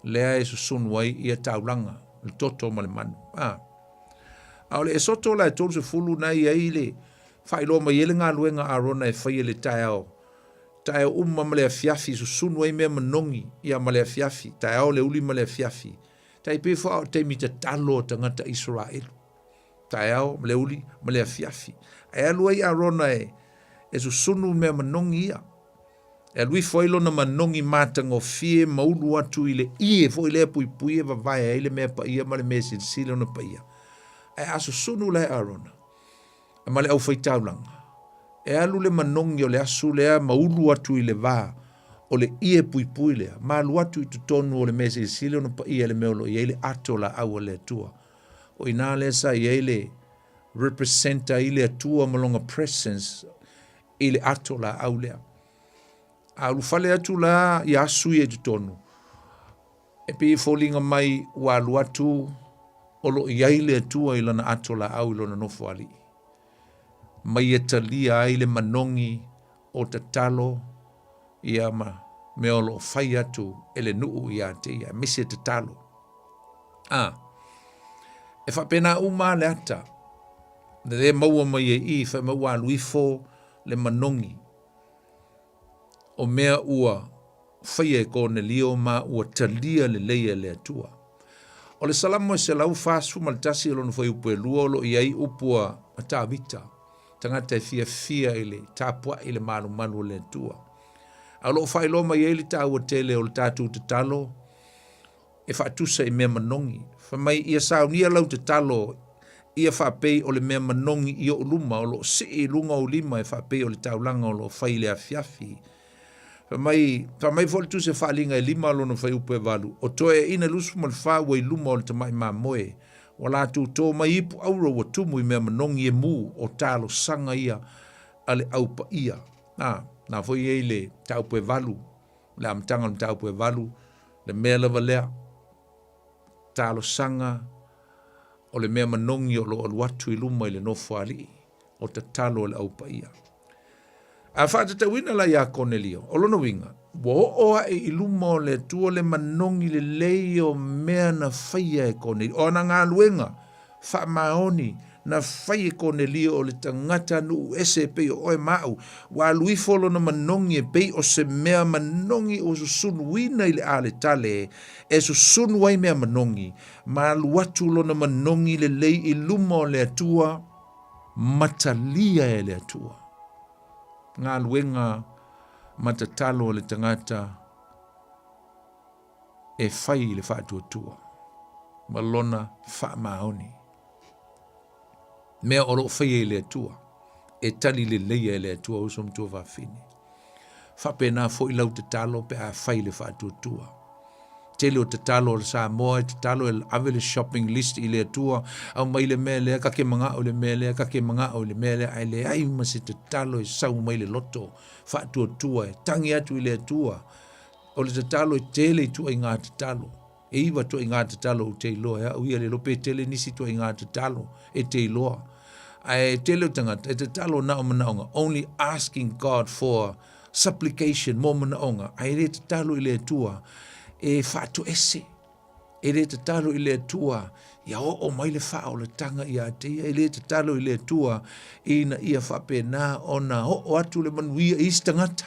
lea e susunu ai ia taulaga, le toto ma le manu. A, a o le Esoto la e 30 na i ai le faailoa mai ai le galuega a Arona e faia i le taeao. Taeao uma ma le afiafi susunu ai mea manogi ia ma le afiafi, taeao le uli ma le afiafi. Tai pei foi a o taimi tatalo a tagata Isaraelu. Taeao ma le uli ma le afiafi. Ae alu ai Arona e, e susunu mea manogi ia. E alu ifo ai lona manogi matagofie ma ulu atu i le ie foi lea puipui e vavae ai le mea paia ma le mea silisili ona paia. Ae a susunu la e Arona ma le aufaitaulaga, e alu le manogi o le asu lea ma ulu atu i le va o le ie puipui lea, ma alu atu i totonu o le mea silisili ona paia i le mea o lo o i ai le ato laau a le Atua. O i ina lea sa i ai le represent ai le Atua ma lona presence i le ato laau lea. A ulufale atu la ia asu ia i totonu, e pei e foliga mai ua alu atu o lo o i ai le Atua i lana ato laau i lona nofoalii, ma ia talia ai le manogi o tatalo ia ma mea o lo o fai atu e le nuu ia te ia, aemaise tatalo. A, e faapena uma lava le ata, lea e maua mai ai i i, fai mai ua alu ifo le manogi o mea ua faia e Konelio ma ua talia lelei e le Atua. O le Salamo e 141 o lona fuaiupu e lua o lo o i ai upu a Tavita, tagata e fiafia i le tapuai i le malumalu o le Atua. A o lo o faailoa mai ai le taua tele o le tatou tatalo e faatusa i mea manogi. Fai mai, ia saunia lau tatalo ia faapei o le mea manogi i ou luma o lo o sii i luga o ou lima e faapei o le taulaga o lo o fai i le afiafi. Fai mai, fai mai foi le Tusi a Faaaliga e lima lona fuaiupu e valu, o toeaiina 24 ua i luma o le tamai mamoe, ua latou tō mai ipu auro ua tumu i mea manogi e mū, o talosaga ia a le au paia. A, na foi e i le mataupu e valu, le amataga o le mataupu e valu, le mea lava lea, talosaga o le mea manogi o lo o alu atu i luma i le nofoalii, o tatalo a le au paia. A faatatauina la iā Konelio, o lona uiga, ua oo aʻe i luma o le Atua le manogi lelei o mea na faia e Konelio, o ana galuega faamaoni na fai e Konelio o le tagata nuu ese e pei o oe ma aʻu, ua alu ifo lona manogi e pei o se mea manogi ua susunuina i le aletale e susunu ai mea manogi, ma alu atu lona manogi lelei i luma o le Atua, ma talia e le Atua. Galuega ma tatalo a le tagata e fai i le faatuatua ma lona faamaoni. Mea o lo o faia i le Atua, e tali leleia e le Atua uso ma tuafafine. Faapena foi lau tatalo pe a fai le faatuatua. Tele o tatalo a le Samoa e tatalo e ave le shopping list i le Atua, aumai le mea lea, ta te manao i le mea lea, ta te manao i le mea lea, ae leai ma se tatalo e sau mai le loto faatuatua e tagi atu i le Atua. O le tatalo e tele ituaiga tatalo. E iwa ituaiga tatalo ou te iloa e au ia le iloa pe tele nisi ituaiga tatalo e te iloa. Ae tele o tagata e tatalo na o manaoga, only asking God for supplication mo manaoga, ae le tatalo i le Atua e faatoese. E le tatalo i le Atua ia oo mai le faaolataga ia te ia, e le tatalo i le Atua ina ia faapena ona oo atu le manuia i isi tagata.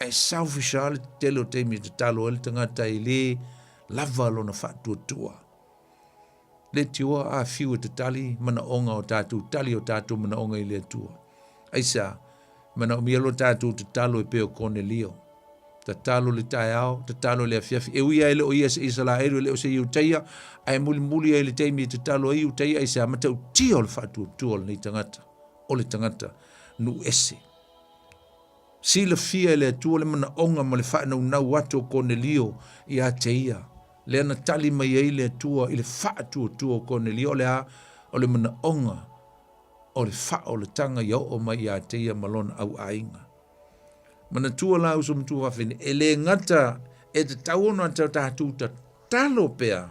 Ae selfish lava le tele o taimi e tatalo ai le tagata e le lava lona faatuatua. Le tioa a fiu e tatali manaoga o tatou, tali o tatou manaoga i le Atua. Aisea? Manaomia lo tatou tatalo e pei o Konelio. Tatalo le taeao, tatalo le afiafi. E ui lava e le o ia se Isalaelu, e le o se Iutaia, ae mulimuli ai i le taimi e tatalo ai Iutaia, aisea? Matautia o le faatuatua o lenei tagata, o le tagata nuu ese. Silafia e le Atua le manaoga ma le faanaunau atu o Konelio ia te ia, lea na tali mai ai le Atua i le faatuatua o Konelio, o le a? O le manaoga o le faaolataga ia oo mai ia te ia ma lona auaiga. Manatua la uso matua fafine, e le gata e tatau ona tatou tatalo pea,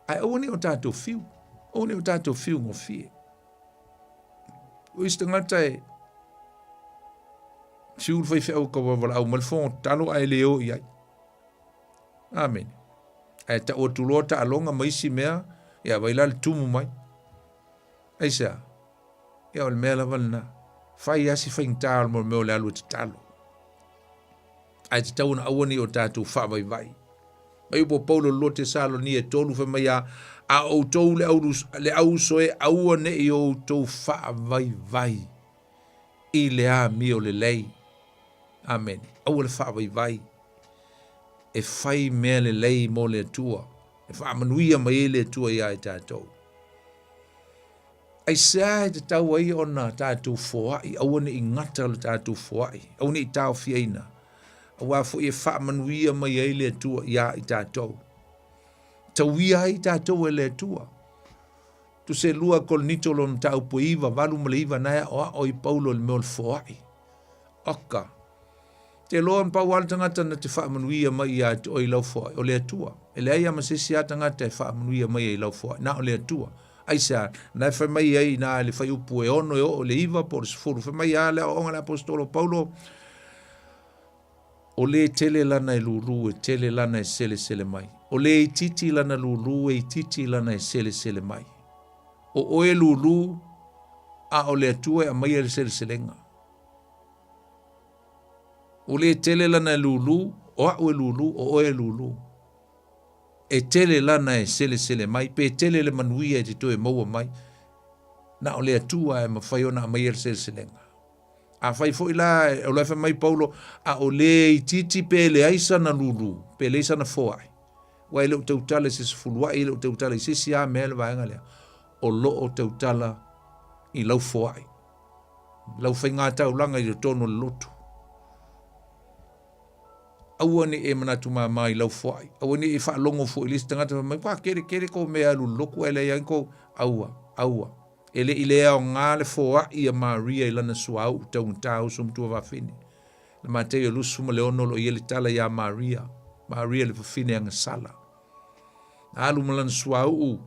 ae aua ne i o tatou fiu, aua ne i o tatou fiu gofie. O isi tagata e fiu le faifeau e tauavalaau mai le fofoga tatalo ae le o i ai. Amene. Ae tau atu loa taaloga ma isi mea, ia vai la le tumu mai. Aisea? Ia o le mea lava lena. Fai lava si faigata o le mea o le alu e tatalo. Ae tatau ona aua ne i o tatou faavaivai. Mai upu o Paulo i le 2 Tesalonia e 3 fai mai a, a outou le au, le au uso e, aua ne i outou faavaivai i le amio lelei. Amene. Aua le faavaivai e fai mea lelei mo le Atua, e faamanuia mai ai le Atua iā i tatou. Aisea e tatau ai ona tatou foai, aua ne i gata le tatou foai, aua ne i taofiaina, aua foi e faamanuia mai ai le Atua iā i tatou. Tauia ai tatou e le Atua. Tusi 2 Korinito lona mataupu e 9, 8 ma le 9, na e aoao ai Paulo i le mea o le foai. Oka. Te loa na pau lava le tagata na te faamanuia mai ia te oe i lau foai, o le Atua. E leai lava ma se isi lava tagata e faamanuia mai ai i lau foai, na o le Atua. Aisea? Na e fai mai ai i ina i le fuaiupu e 6 e oo i le 9 po o le 10, fai mai lava le aoaoga a le Aposetolo o Paulo, O le tele lana e lūlū, e tele lana e selesele mai. O le itiiti lana lūlū, e itiiti lana e selesele mai. O oe e lūlū, a o le Atua e aumaia le seleselega. O le tele lana e lūlū, o au e lūlū, o oe e lūlū. E tele lana e selesele mai, pe tele le manuia e te toe maua mai, na o le Atua e mafai ona aumaia le seleselega. Afai foi la, o la e fai mai Paulo, a o le itiiti pe leai sana lūlū, pe leai sana foai, aua e le o tautala i se sefuluai, e le o tautala i se isi lava mea le vaega lea, o lo o tautala i lau foai, lau faiga taulaga i totonu o le lotu. Aua ne i e manatu māmā i lau foai, aua ne i e faalogo foi i le isi tagata fai mai, ua kerekere kou mea e alu i le lotu ae leai lava ni kou, aua, aua. E le i le aoga le foai a Maria i lana suauu taugata uso matua vafine. Le Mataio 26 o lo o i ai le tala iā Maria, Maria le fafine agasala. Na alu ma lana suauu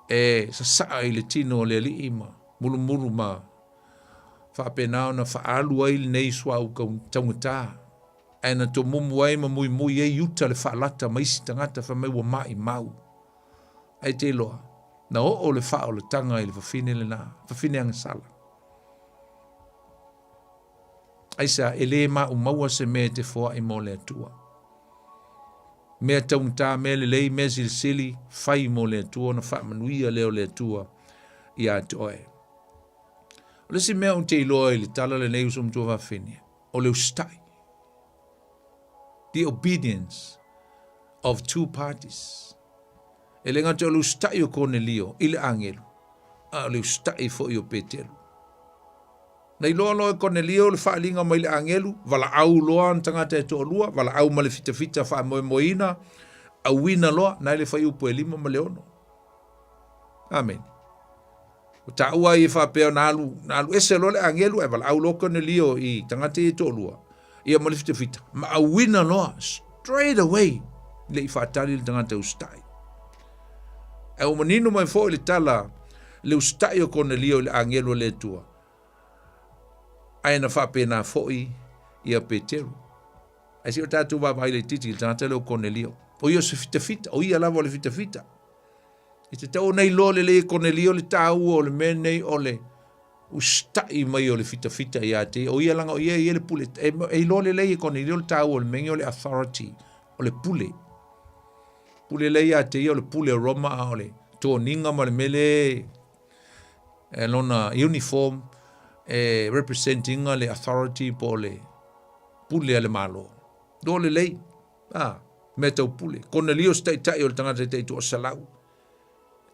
e sasaa i le tino o le alii ma mulumulu ma faapena ona faaalu ai lenei suauu taugata. Ae na tomumu ai ma muimui ai uta le faalata ma isi tagata fai mai ua maimau. Ae te iloa, na oo le faaolataga i le fafine lena, fafine agasala. Aisea, e lē maumau'a se mea e te foa'i mo le Atua. Mea taugata, mea lelei, mea silisili, fai mo le Atua ona faamanuia lea o le Atua iā te oe. O le isi mea ou te iloa i le tala lenei uso matua fafine, o le usitai. The obedience of two parties. E le gata o le usitai o Konelio i le agelu, a o le usitai foi o Peteru. Na iloa loa e Konelio le faaaliga mai le agelu, valaau loa ana tagata e toalua, valaau ma le fitafita faamoemoeina, auina loa, na e le fuaiupu e 5 ma le 6. Amene. Ua taua ai e faapea na alu, na alu ese loa le agelu ae valaau loa Konelio i tagata ia e toalua, ia ma le fitafita, ma auina loa straight away le i faatali le tagata usitai. Ae ua manino mai foi le tala le usitai o Konelio i le agelu a le Atua, ae na faapena foi ia Peteru. Ae se i o tatou vaavaai laitiiti i le tagata lea o Konelio. O ia o se fitafita, o ia lava o le fitafita. E tatau ona iloa lelei e Konelio le taua o le mea nei o le usitai mai o le fitafita ia te ia. O ia leaga o ia e i ai le pule. E, e iloa lelei e Konelio le taua o le mea nei o le authority, o le pule. Pule lea ia te ia o le pule o Roma a o le toniga ma le mea lea e lona uniform e represent ina le authority po o le pule a le Malo. Iloa lelei. A, mea tau pule. Konelio se taitai o le tagata e taitoaselau.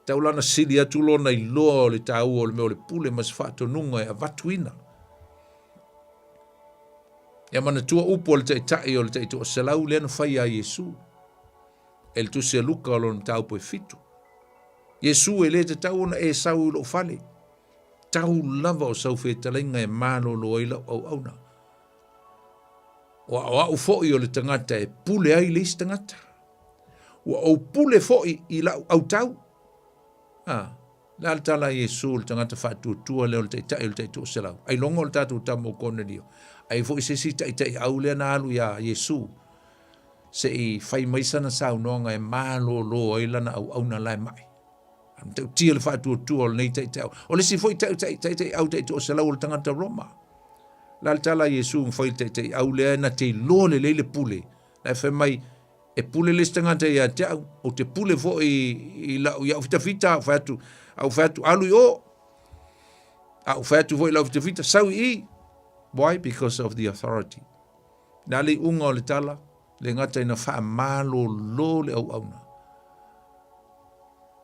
Tau lana sili atu lona iloa o le taua o le mea o le pule ma se faatonuga e avatuina. Ia manatua upu a le taitai o le taitoaselau lea na fai ia Iesu. E le tusi a Luka o lona mataupu e 7. Iesu e le tatau ona e sau i lou fale. Tau lava o sau fetalaiga e malolo ai lau auauna. Ua o au foi o le tagata e pule ai le isi tagata. Ua ou pule foi i lau autau. A, le a le tala a Iesu le tagata faatuatua lea o le taitai o le taitoaselau. Ailoga o le tatou tama o Konelio. Ai foi se isi taitai au lea na alu iā Iesu se i fai mai sana saunoaga e malolo ai lana auauna la e mai. A matautia le faatuatua o lenei taitai au. O le isi foi taitai, taitai au taitoaselau o le tagata Roma. La le tala a Iesu na fai i le taitaiau lea na te iloa lelei le pule. La e fai mai, e pule le isi tagata ia te au, ou te pule foi i lau, i au fitafita, au fai atu, au fai atu, alu i o. A ou fai atu foi i lau fitafita, sau i i. Why? Because of the authority. Na le iuga o le tala, le gata ina faamalolo le auauna.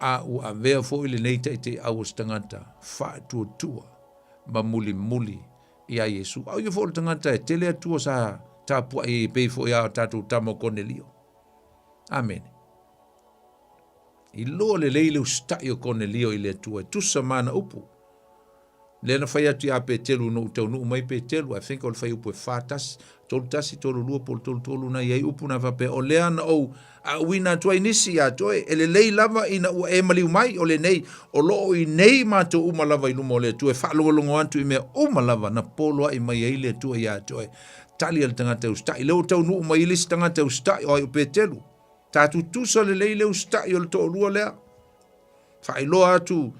A ua avea foi lenei taitaiau o se tagata faatuatua ma mulimuli iā Iesu. A o ia foi o le tagata e tele Atua sa tapuai ai e pei foi a tatou tama o Konelio. Amene. Iloa lelei le usitai o Konelio i le Atua e tusa ma ana upu. Lea na fai atu iā Petelu ina ua taunuu mai Petelu, I think o le fuaiupu e 4 1, 3 1, 3 2 po o le 3 3 na i ai upu na faapea, o lea na ou auina atu ai nisi iā te oe, e lelei lava ina ua e maliu mai, o lenei, o lo o i nei matou uma lava i luma o le Atua e faalogologo atu i mea uma lava na poloai mai ai le Atua iā te oe. Tali a le tagata usitai. Lea ua taunuu mai ai le isi tagata usitai, o ai o Petelu. Ta tutusa lelei le usitai o le toalua lea. Faailoa atu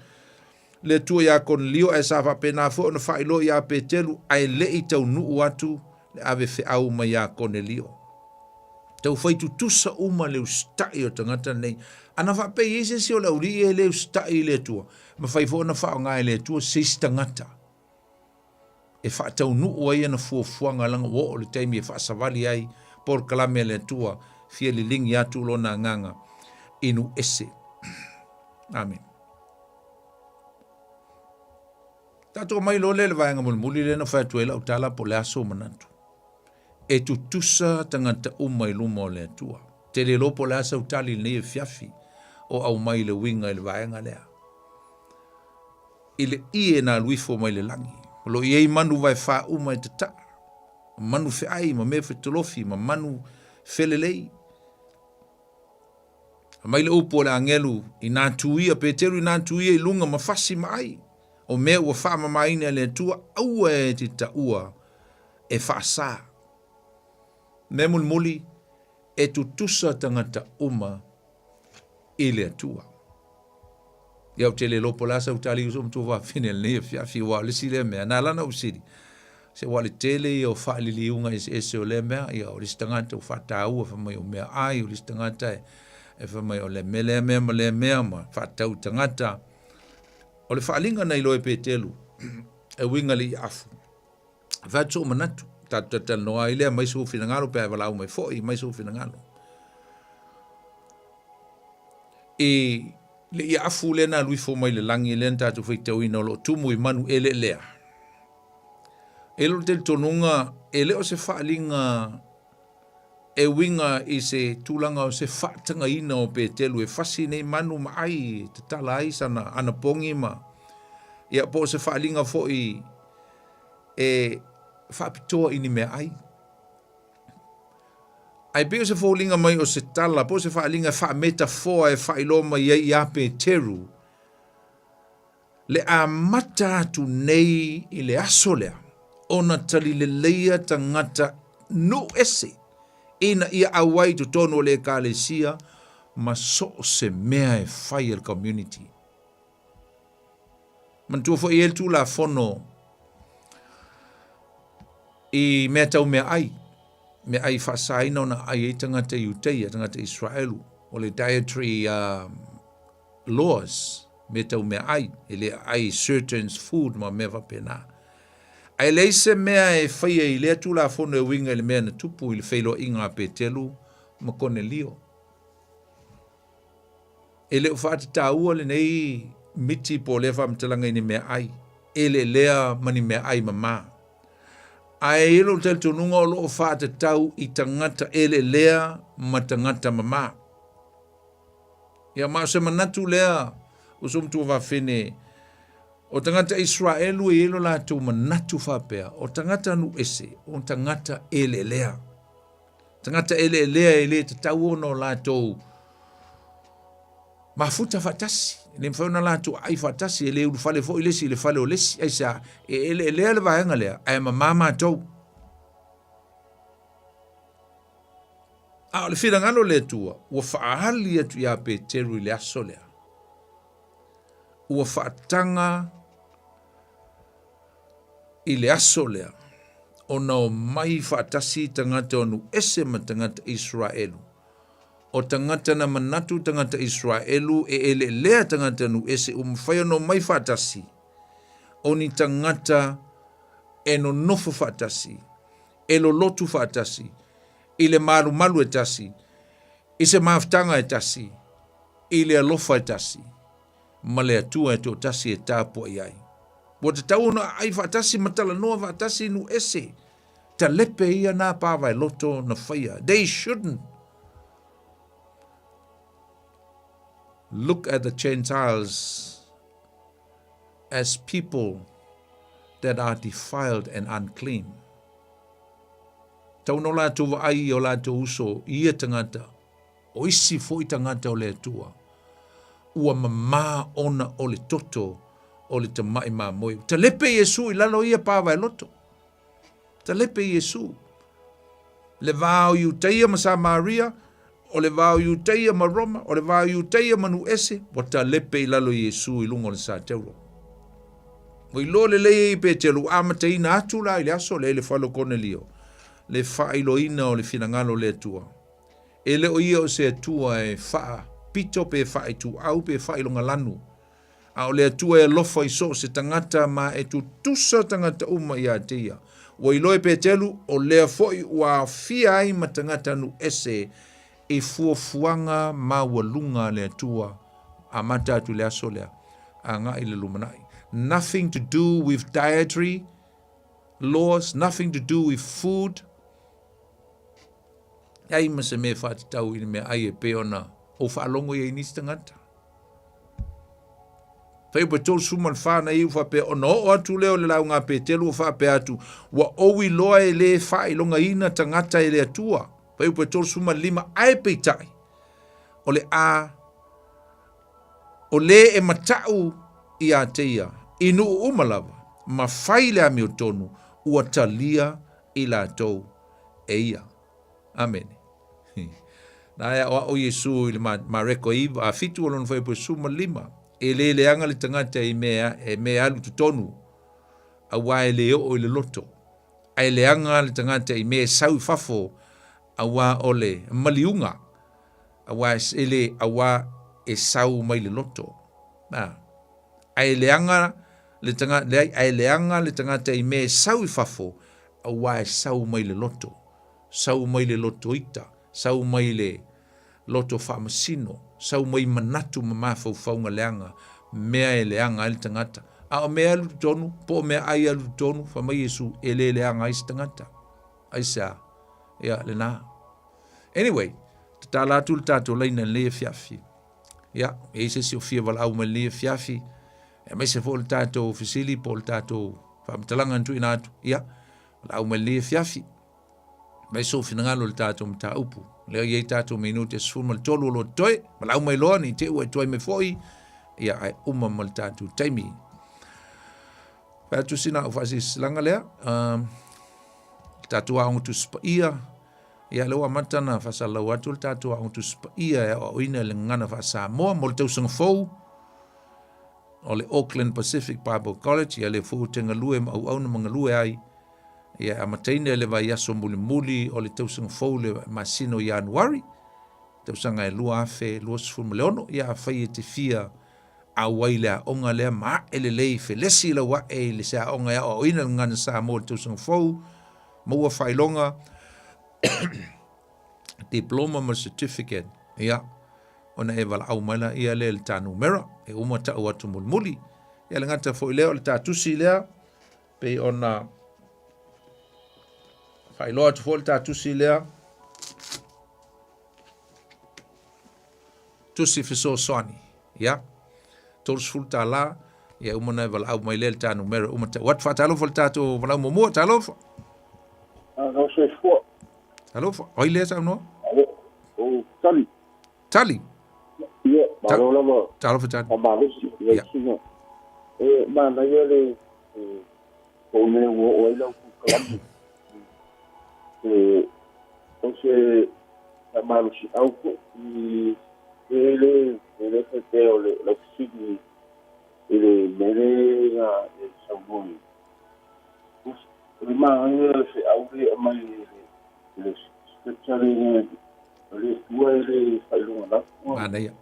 le Atua iā Konelio, ae sa faapena foi ona faailoa iā Petelu, ae le i taunuu atu le ave feau mai iā Konelio. Taufai tutusa uma le usitai o tagata nei. Ana faapea i ai se isi o le aualii e le usitai i le Atua, mafai foi ona faaaoga e le Atua se isi tagata e faataunuu ai ana fuafuaga leaga ua oo le taimi e faasavali ai polokalame a le Atua, fia liligi atu lona agaga i nuu ese. Amene. Tatou mai loa lea i le vaega mulimuli lea na fai atu ai lau tala po o le aso manatu. E tutusa tagata uma i luma o le Atua. Te le iloa po o le a sau tali i lenei afiafi o aumai le uiga i le vaega lea. I le ie na alu ifo mai le lagi, o lo o i ai manu vaefā uma e tataa, manu feai ma mea fetolofi ma manu felelei. Aumai le upu a le agelu inā tu ia, Peteru inā tu ia i luga ma fasi ma ai, o mea ua faamamaina e le Atua, aua e te taua e faasa. Mea mulimuli, e tutusa tagata uma i le Atua. Ia ou te le iloa po o le a sau tali uso matua fafine i lenei afiafi, aua o le isi lea mea, na ala ona ou fesili, se ua le tele ia o faaliliuga eseese o lea mea, ia o le isi tagata ua faataua fai mai o meaai, o le isi tagata e fai mai o le mea lea mea ma lea mea ma faatatau i tagata. O le faaaliga na iloa e Petelu e uiga i le iaafu, E fai atu sou manatu, tatou talatalanoa ai lea, aumai sou finagalo pe a e valaau mai foi, aumai sou finagalo. I le iaafu lea na alu ifo mai le lagi lea na tatou faitauina o lo o tumu i manu eleelea, e lou talitonuga e le o se faaaliga e uiga i se tulaga o se faatagaina o Petelu e fasi nei manu ma ai e tatala ai sana anapogi ma ia po o se faaaliga foi e faapitoa i ni meaai. Ae pei o se foliga mai o se tala po o se faaaliga e faametafoa e faailoa mai ai iā Peteru le amata atu nei i le aso lea ona talileleia tagata nuu ese ina ia auai i totonu o le Ekalesia ma so o se mea e fai e le community. Manatua foi e i ai le Tulafono i mea tau meaai, meaai faasaina ona aai ai tagata Iutaia, tagata Israelu, o le dietary laws, mea tau meaai, e le aai certain food ma mea faapena. Ae leai se mea e faia i lea Tulafono e uiga i le mea na tupu i le feiloaiga a Petelu ma Konelio. E le o faatatauina lenei miti po o lea faamatalaga i ni meaai eleelea ma ni meaai mama. Ae i ai lou talitonuga o lo o faatatau i tagata eleelea ma tagata mama. Ia ma o se manatu lea uso matua vafine, o tagata Israelu e i ai lo latou manatu faapea, o tagata nuu ese, o tagata eleelea. Tagata eleelea e le tatau ona o latou mafuta faatasi, e le mafai ona latou aai faatasi, e le ulufale foi le isi i le fale o le isi, aisea, e eleelea le vaega lea, ae mama matou. A o le finagalo o le Atua, ua faaali atu iā Peteru i le aso lea, ua faataga i le aso lea ona omai faatasi tagata o nuu ese ma tagata Iseraelu. O tagata na manatu tagata Iseraelu e eleelea tagata nuu ese ua mafai ona omai faatasi, o ni tagata e nonofo faatasi, e lolotu faatasi, i le malumalu e tasi, i se mafutaga e tasi, i le alofa e tasi, ma le Atua e toatasi e tapuai ai. Ua tatau ona aai faatasi ma talanoa faatasi i nuu ese. Talepe ia nā pāvaeloto na faia. They shouldn't look at the Gentiles as people that are defiled and unclean. Tau no latou vaai i o latou uso i ia tagata, o isi foi tagata o le Atua, ua mamā ona o le toto o le tamaʻi mamoe. Talepe Iesu i lalo ia pāvaeloto. Talepe Iesu. Le va o Iutaia ma Samaria, o le va o Iutaia ma Roma, o le va o Iutaia ma Nuese, ua talepe i lalo Iesu i luga o le sateuro. Ua iloa lelei e Petelu ua amataina atu la i le aso lea i le fale o Konelio, le faailoaina o le finagalo o le Atua. E le o ia o se Atua e faapito pe faaituau pe faailogalanu, A o le Atua e alofa i so o se tagata ma e tutusa tagata uma iā te ia. Ua iloa e Petelu, o lea foi ua aofia ai ma tagata nuu ese i fuafuaga maualuga a le Atua amata atu i le aso lea agai i le lumanai. Nothing to do with dietary laws, nothing to do with food. Leai ma se mea e faatatau i le meaai e pei ona ou faalogo i ai nisi tagata. Fuaiupu e 34 na iu faapea, ona oo atu lea o le lauga a Petelu ua faapea atu, ua ou iloa e le faailogaina tagata e le Atua. Fuaiupu e 35, ae peitai, o le a o le e mataʻu iā te ia i nuu uma lava, ma fai le amiotonu, ua talia i latou e ia. Amene. Na e aʻoaʻo Iesū i le Mareko 9 a 7 o lona fuaiupu e 15, e le leaga le tagata i mea e mea alu totonu, auā e le oo i le loto, ae leaga le tagata i mea e sau i fafo, auā o le maliuga, auā e le, auā e sau mai le loto. Na. Ae leaga le tagata, leai, ae leaga le tagata i mea e sau i fafo, auā e sau mai le loto. Sau mai le loto ita, sau mai le loto faamasino, sau mai manatu ma mafaufauga leaga, mea e leaga ai le tagata. A o mea e alu totonu, po o mea ai e alu totonu, fai mai Iesu, e le leaga ai se tagata. Aisea? Ia, lena. Anyway, tatala atu le tatou laina i lenei afiafi. Ia, e i ai se isi o fia valaau mai i lenei afiafi, aemaise foi o le tatou fesili po o le tatou faamatalaga na tuuina atu, ia, valaau mai i lenei afiafi. Mai sou finagalo i le tatou mataupu. Lea e i ai tatou minute e 13 o lo o totoe, valaau mai loa ne i te i ua e tuai mai foi, ia ae uma ma le tatou taimi. Fai atu sina au faasilasilaga lea, le tatou Aoga Tusi Paia, ia lea ua amata ona faasalalau atu le tatou Aoga Tusi Paia e aoaoina i le gagana faa-Samoa mo le tausaga fou o le Auckland Pacific Bible College, ia lea foi ou te galue ma auauna ma galue ai, ia e amataina i le vaiaso mulimuli o le tausaga fou le masina o Ianuari, tausaga e 2026, ia afai e te fia auai i le aoga lea ma ae lelei, felesi lau ae i le se aoga e aoaoina le gagana Samoa i le tausaga fou, maua faailoga, diploma ma le certificate, ia, ona e valaau mai laia lea i le ta numera, e uma tau atu mulimuli. Ia le gata foi lea o le ta tusi lea, pei ona faailoa atu foi le ta tusi lea, tusi fesoasoani, ia, $30, ia uma ona e valaau mai lea i le ta numera uma tau atu. Faatalofa i le tatou valaau muamua, talofa. Alo soifua. Talofa, o ai lea saunoa? Alo, o Tali. Tali. Ia, malo lava. Talofa Tali. Faamalosi i lau susuga. E manaia le po o mea ua oo ai lau polokalame. E, o se faamalosiau foi i e le e le faapea o le lau fesili i le mea lea e saunoa ai. O le manaia o le feau lea e aumai i le scripture lea o le Atua e le faailoga lafo. Manaia.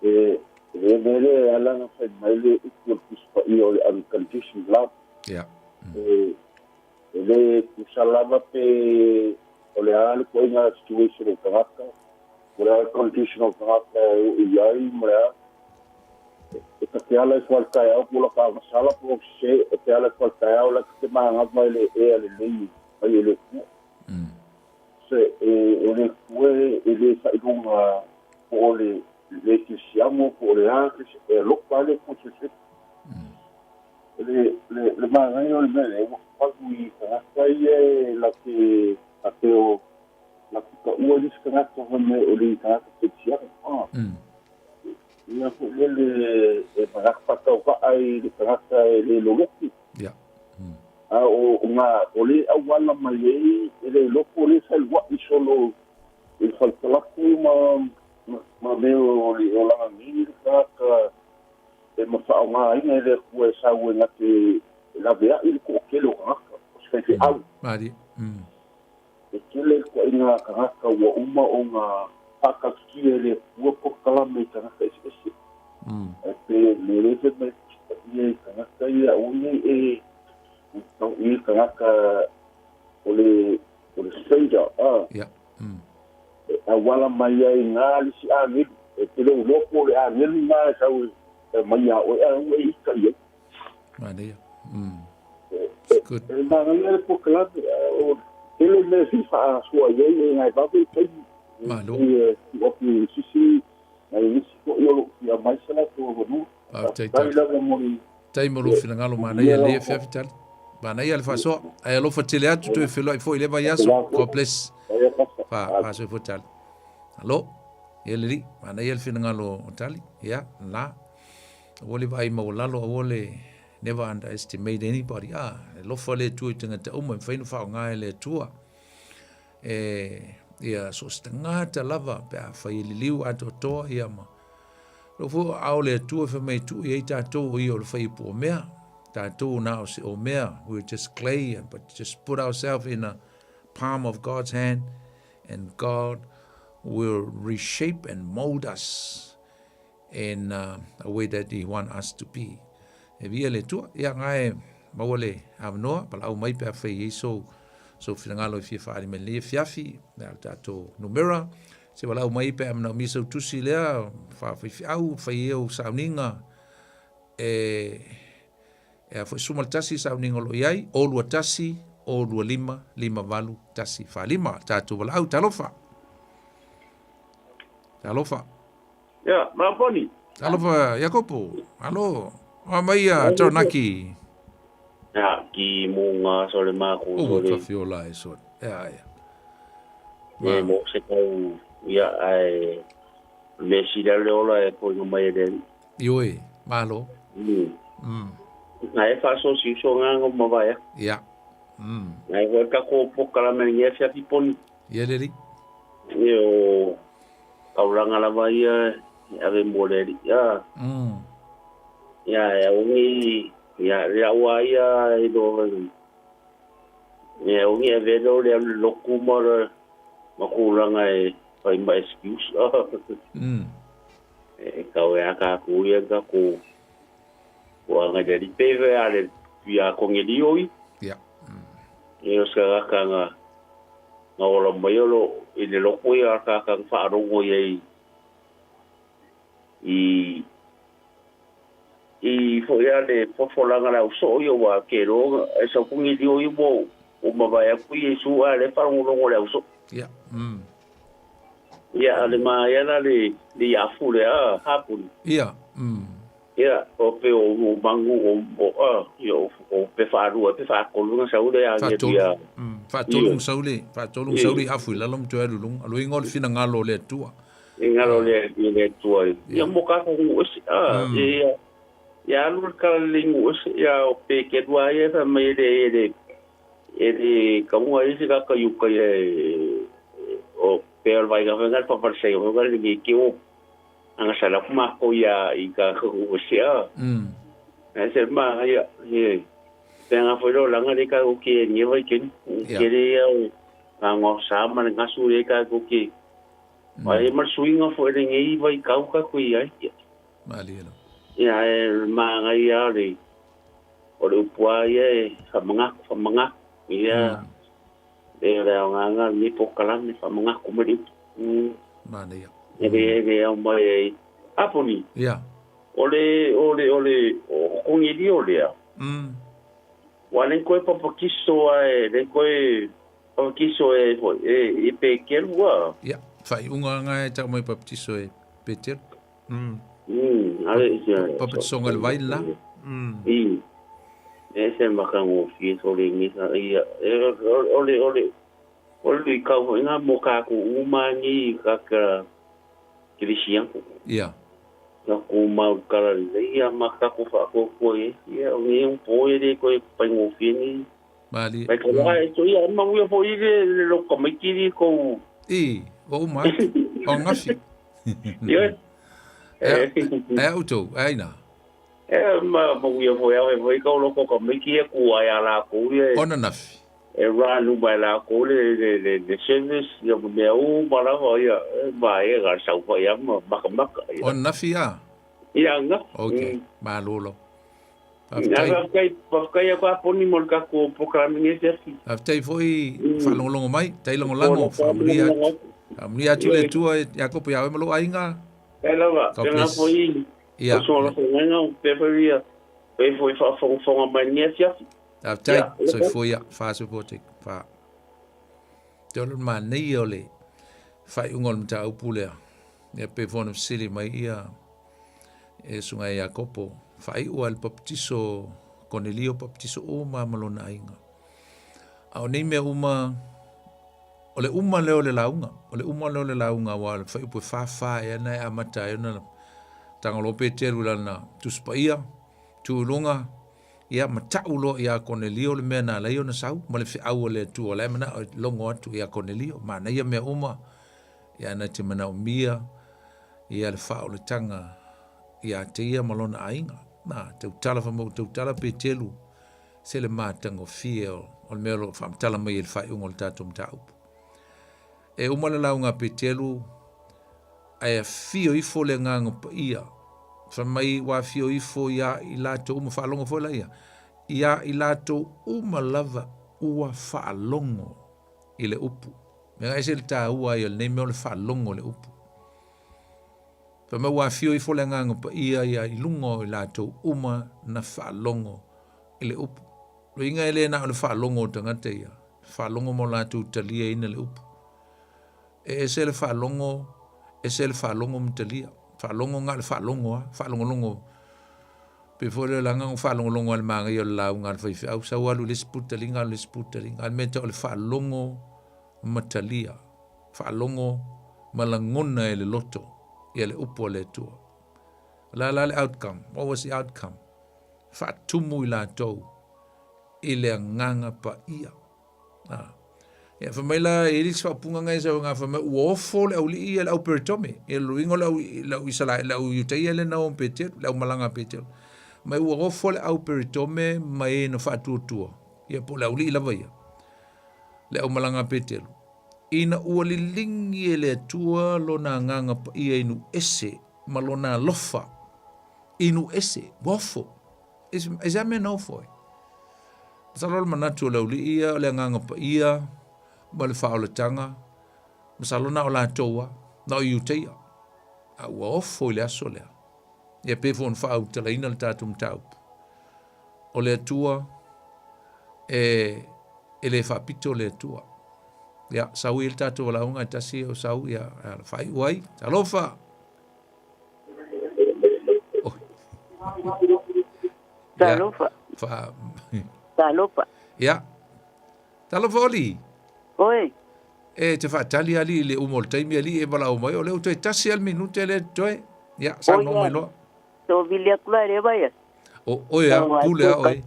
E le mea lea e ala ona fai mai le upu o le Tusi Paia o le unconditional love. Yeah. E le tusa lava pe o le a le ituaiga situation o le tagata, o le a le condition o le tagata e oo i ai ma le a. E ta te ala ifo i le taeao po o la ta agasala po o sese, e te ala ifo i le taeao la e te magava i le ea lelei mai e le Atua. Se o le Atua e le faailoga po o le le kerisiano po o le a, e alofa lava le Atua i so o se Le, le manaia o le mea lea, ua fagu i tagata ia e la te, la te o, la te taua nisi tagata fai mai o le tagata kerisiano. Ah. Ia foi lele e manatu faatauvaa i le tagata e le lolotu. Ia. A o, o ngā, o le auala mai ai e le lotu o le fealuai solo i le fale talaatu ma, ma, ma mea o le olaga nei le tagata e ma faaaogaina e le Atua e sau e na te laveai le toatele o tagata, o se faifeau. Malie. E tele ituaiga tagata ua uma ona faataatitia e le Atua polokalame i tagata eseese. Ae pe le le fai mai Tusi Paia i tagata ia, aua ne i e tau i tagata o le o le stranger, a. Ia. E auala mai ai na le isi agelu, e te le o iloa po o le agelu na e sau e aumai ia oe, ae aua e ita i ai. Manaia. Good. E manaia le polokalame, o tele mea e fia faasoa i ai e nai vave le taimi. Malo. E tuu atu i sisi, nai nisi foi o lo o fia aumai se latou avanoa. Faafetai Faafetai tali. lava mo le Faafetai mo lou finagalo manaia lenei afiafi tali. Manaia le faasoa. Ae alofa tele atu toe feiloai foi i lea vaiaso. God bless. Fa, faasoifua tali. Alo. Ia le alii, manaia le finagalo o tali. Ia, la. Aua le vaai maualalo, aua le never underestimate anybody. Ah, e alofa le Atua i tagata uma, e mafai ona faaaoga e le Atua. E, ia, so o se tagata lava, pe afai e liliu atoatoa, ia ma, Lou foi o aao le Atua fai mai e tuu i ai tatou o ia o le faiupu o mea. Tatou na o se o mea. We're just clay, but just put ourselves in a palm of God's hand and God will reshape and mold us in a way that He want us to be. E via le Atua, ia ngae maua le avanoa, valaau mai pe afai i ai sou, sou finagalo e fia faaali mai lenei afiafi, le a le tatou numera, se valaau mai pe a manaomia sau tusi lea, faafaifeau, fai ai au sauniga, e, e a foi 11 sauniga o lo o i ai, o 21, o 25, 58, 1, 4, 5. Tatou valaau, talofa. Talofa. Ia, Maponi. Talofa, Iakopo. Alo. Oa mai ia Taranaki. Ia, ki mo ngā sore mā ko Oh, sore. tawhiola e sore. Ia, ia. E mo se kau, ia, ai, me sila le ola e poinga mai e le. Ioe, malo. Nā e whaaso si uso ngā ngā mawaia. Ia. Nā e hoi kako pokala me ngia whiapi poni. Ia leli. E o kauranga lava ia e ave mo le ri. Ia. Ia e ongi, ia le aua ia e lo ia ongi e velo le alu loku ma le ma kūlanga e whai ma excuse. E kau e aka ku ia ka ku kua ngai le ripe a le pia konge lioi. Ia. E o ska ka nga nga ola mai o i le loko ia ka ka whaarongo ia i i fo ia le fofolanga la uso ia wa ke ro e sa konge lioi mo o mavae aku i su a le wharongo le uso. Ia. Ia le ma ia la le le afu le a hapuni. Ia. Ia o pe o mangu o a ia o pe whaarua pe whaakolunga saule a nge ia. Whaatolunga saule, whaatolunga saule afu i lalo mtu alu lunga. Alo ingo le whina ngalo le atua. Ngalo le le atua. Ia mo ka ngu esi a ia ia alu ka le ngu esi ia o pe ke dua ia fa mai le le e le kamunga isi ka ka yuka ia o pe al vai ga venga pa par sei o ga le ke o anga sala kuma ko ia i ka ko esi a. E se ma ia ye pe nga foi lo langa le ka o ke ni vai ke ke le ia o nga ngo sa ma nga su le ka ko ke. Ai ma suinga foi le ngi vai kau ka ku ia. Mali lo. Ia e ma nga ia le O le upu lava ia e faamanatu, faamanatu. Ia, e le aogaga lenei polokalame faamanatu mai le upu. Manaia. E le le ao mai ai. Aponi. Ia. O le o le o le o Konelio lea. Ua le koe papatiso ai, le koe papatiso e e Peteru a. Ia, faaiuga lena e tau mai papatiso e Peteru. Ale ia. Papatisoga i le vai le la. I. E se matagofie solegi sa ia. O le o le o le luikau foi na mo tatou uma ni ka ka kerisiano. Ia. Tatou mau kala lelei ia ma tatou faafuafua i ai. Ia o nei o po e le koe faigofie ni. Malie. Mai ka wā e to ia, ma uia foi le le lo kamaiti li kou. I, ua uma atu. O gafi. Ia. E, e au tou, e aina. E ma ma uia foi au e foi kau loko kamaiti e ku ai a lākou ia. Ona nafi. E ranu mai lākou le le le le service ia ma mea uma lava ia e ma e ga sau foi ia ma makamaka ia. Ona nafi a? Ia nga. Ok, malolo. Faafetai. Faafetai, faafetai atu a poni mo le tatou polokalame nei afiafi. Faafetai foi faalogologo mai, tai lagolago, faamanuia atu. Faamanuia atu le Atua Iakopo ia oe ma lou aiga. Faafetai lava, God pena bless. foi Ia. o soalafogaina o pea foi ia pea foi faafogafoga mai lenei afiafi. Faafetai, Ia, soifua ia, fa soifua te fa. Te o le manaia o le faaiuga o le mataupu lea. Ia pei foi ona fesili mai ia e susuga ia Iakopo, faaiu lava i le papatiso Konelio, papatiso uma lava ma lona aiga. A o nei mea uma, o le uma lea o le lauga, o le uma lea o le lauga aua o le fuaiupu e 44 ea na e amata ai ona Tagaloa Peteru i lana Tusi Paia, tu i luga, ia ma tau loa ia Konelio le mea na ala ai ona sau ma le feau a le Atua la e manao e logo atu ia Konelio. Manaia mea uma, ia na te manaomia ia le faaolataga ia te ia ma lona aiga. Na, tautala fai mai ua tautala Peteru se le matagofie o le mea o lo o faamatala mai i le faaiuga o le tatou mataupu. E uma le lauga a Peteru, ae afio ifo le Agaga Paia, fai mai ua afio ifo ia i latou uma, faalogo foi laia, ia i latou uma lava ua faalogo i le upu. Mea ese le taua ai o lenei mea o le faalogo i le upu. Fai mai ua afio ifo le Agaga Paia ia i luga o i latou uma na faalogo i le upu. Loiga e le na o le faalogo o tagata ia, faalogo ma o latou taliaina le upu. E ese le faalogo, ese le faalogo ma talia. Faalogo na o le faalogo lava, faalogologo. Pei foi lea o le aga na faalogologo lava i le manaia o le lauga a le faifeau, sau alu i le isi putaliga, alu i le isi putaliga. A o le mea tau o le faalogo ma talia, faalogo ma lagona e le loto ia le upu a le Atua. O le a la le outcome? What was the outcome? Faatumu i latou i le Agaga Paia. Ah. Ia, fai mai la, e i ai le isi faaupuga ngai sau nga fai mai, ua ofo le auli'i ia le au Peretome. Ia le luiga o le au, le au Isarae, le au Iutaia le na o Peteru, le au malaga a Peteru. Mai ua ofo le au Peretome ma e na faatuatua. Ia po o le auli'i lava ia. Le au malaga a Peteru. Ina ua liligi e le Atua lona agaga paia i nuu ese ma lona alofa i nuu ese, ua ofo. E se a mea na ofo ai? Masalo o le manatu o le auli'i ia o le Agaga Paia ma le faaolataga, masalo na o latou lava, na o Iutaia, a ua ofo i le aso lea. Ia pei foi ona faautalaina le tatou mataupu. O le Atua e, e le faapito le Atua. Ia, sau i le tatou valaauga e tasi o sau, ia, faaiu ai. Talofa! Oh. Talofa. Fa... Talofa. Ia. Talofa Oli. Oi. E te faatali ali i le uma o le taimi ali e valaau mai o lea ua toe tasi lava le minute lea totoe. Ia, saunoa mai loa. So vili atu la le vai. O oe a, pule a oe.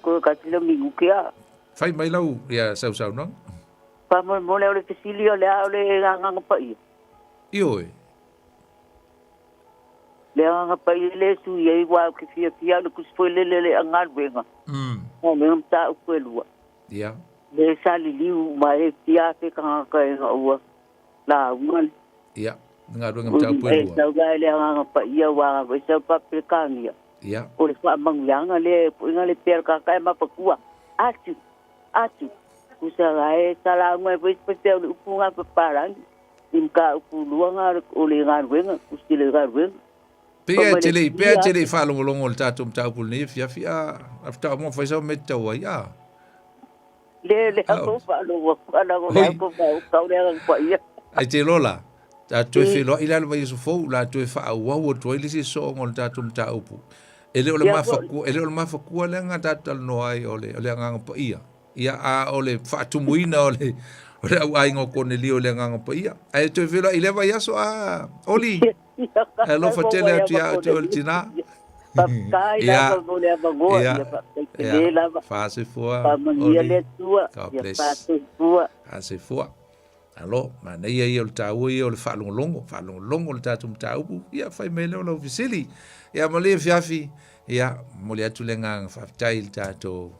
Ko ka tilo minuke a. Fai mai lau ia sausaunoaga. Faamolemole o le fesili o le a o le agaga paia. Ioe. Le agaga paia le sui ai ua ou te fiafia o le tusi foi lele le galuega. Galuega mataupu e lua. Ia. Le sa liliu uma ai e fia afe tagata e na ua lauga le. Ia, galuega mataupu e lua. E sau la i le agaga paia ua e sau Papeletania. Ia. O le faamanuiaga lea puiga le pea kaka e mapatua. Atu, atu. Kusa gae talauga e foi se o le upu ngā papalangi. I mataupu lua ngā o le galuega, kusi le galuega. Pei e te le, pei e te le faalogologo i le tatou mataupu i lenei afiafi, a, a faatoa uma fai sau mea e te tau ai, a. Le, le ako faalogo atu, a lago le ako faa, kau le aga paia. Ai te iloa la, tatou toe feiloai la i le vaiaso fou, o le a toe faaauau atu ai le isi sooga o le tatou mataupu. E le o le mafakua, e le o le mafakua lea na tatou talanoa ai o le, o le Agaga Paia. Ia, a o le faatumuina o le, o le auaiga o Konelio i le Agaga Paia. Ae toe feiloai i lea vaiaso, a, Oli, e alofa tele atu ia te oe le tinā. Faafetai lava mo le avanoa, ia faafetai tele lava. Faasoifua, Faamanuia le Atua, God ia bless. faasoifua. Faasoifua. Alo, manaia ia o le taua ia o le faalogologo, faalogologo le tatou mataupu, ia fai mai lea o lau fesili. Ia ma le afiafi, ia momoli atu le agaga faafetai i le tatou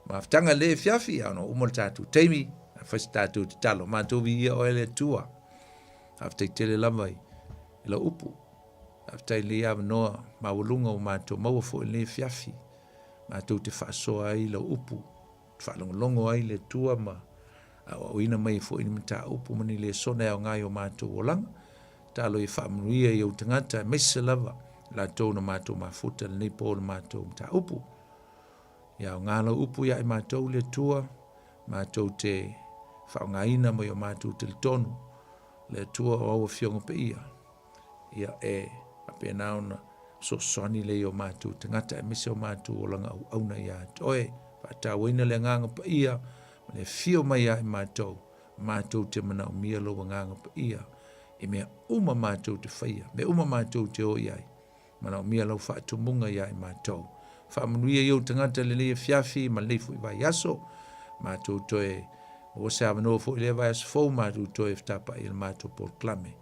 mafutaga le afiafi, ia ona uma le tatou taimi, fai se tatou tatalo, matou viia oe le Atua. Faafetai tele lava i lau upu. Faafetai i lenei avanoa maualuga ua matou maua foi i lenei afiafi, matou te faasoa ai lau upu, te faalogologo ai le Atua ma aoaoina mai ai foi ni mataupu ma ni lesona e aoga i o matou olaga. Talo ia faamanuia i ou tagata, aemaise lava latou na matou mafuta i lenei po o le matou mataupu. Ia aoga lau upu ia i matou le Atua, matou te faaaogaina mai o matou talitonu le Atua o au Afioga Paia. Ia e faapena ona fesoasoani lea i o matou tagata aemaise o matou olaga auauna ia te oe. Faatauaina le Agaga Paia ma le afio mai ia i matou, matou te manaomia lou Agaga Paia i mea uma matou te faia, mea uma matou te o i ai. Manaomia lau faatumuga ia i matou. Faamanuia i ou tagata i lenei afiafi ma lenei foi vaiaso. Matou toe maua se avanoa foi i lea vaiaso fou, matou toe fetapa'i i le matou polokalame.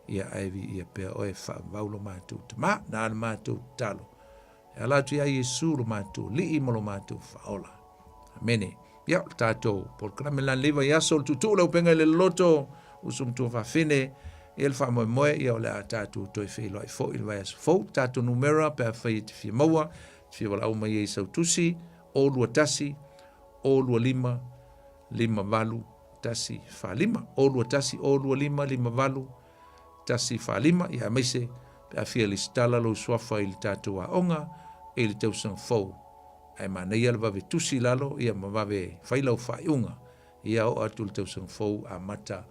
Ia ae viia pea oe, faavavau lo matou Tama, na le matou tatalo. E ala atu iā Iesu lo matou Alii ma lo matou Faaola. Amene. Ia, o le tatou polokalame la lenei vaiaso, o le tuutuu le upega i le loloto, uso matua fafine, ia le faamoemoe, ia o le a tatou toe feiloai foi i le vaiaso fou. Tatou numera pe afai e te fia maua, te fia valaau mai ai i sau tusi, 021 025 58 145. 021 025 58 145. Ia aemaise pe a fia lesitala lou suafa i le tatou aoga i le tausaga fou. Ae manaia le vave tusi i lalo ia ma vave fai lau faaiuga. Ia oo atu i le tausaga fou amata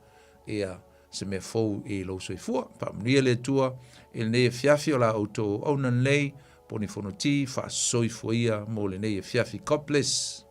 ia se mea fou i lou soifua. Faamanuia le Atua i lenei afiafi o la outou auauna lenei, Poni Fonoti, faasoifua ia mo lenei afiafi. God bless.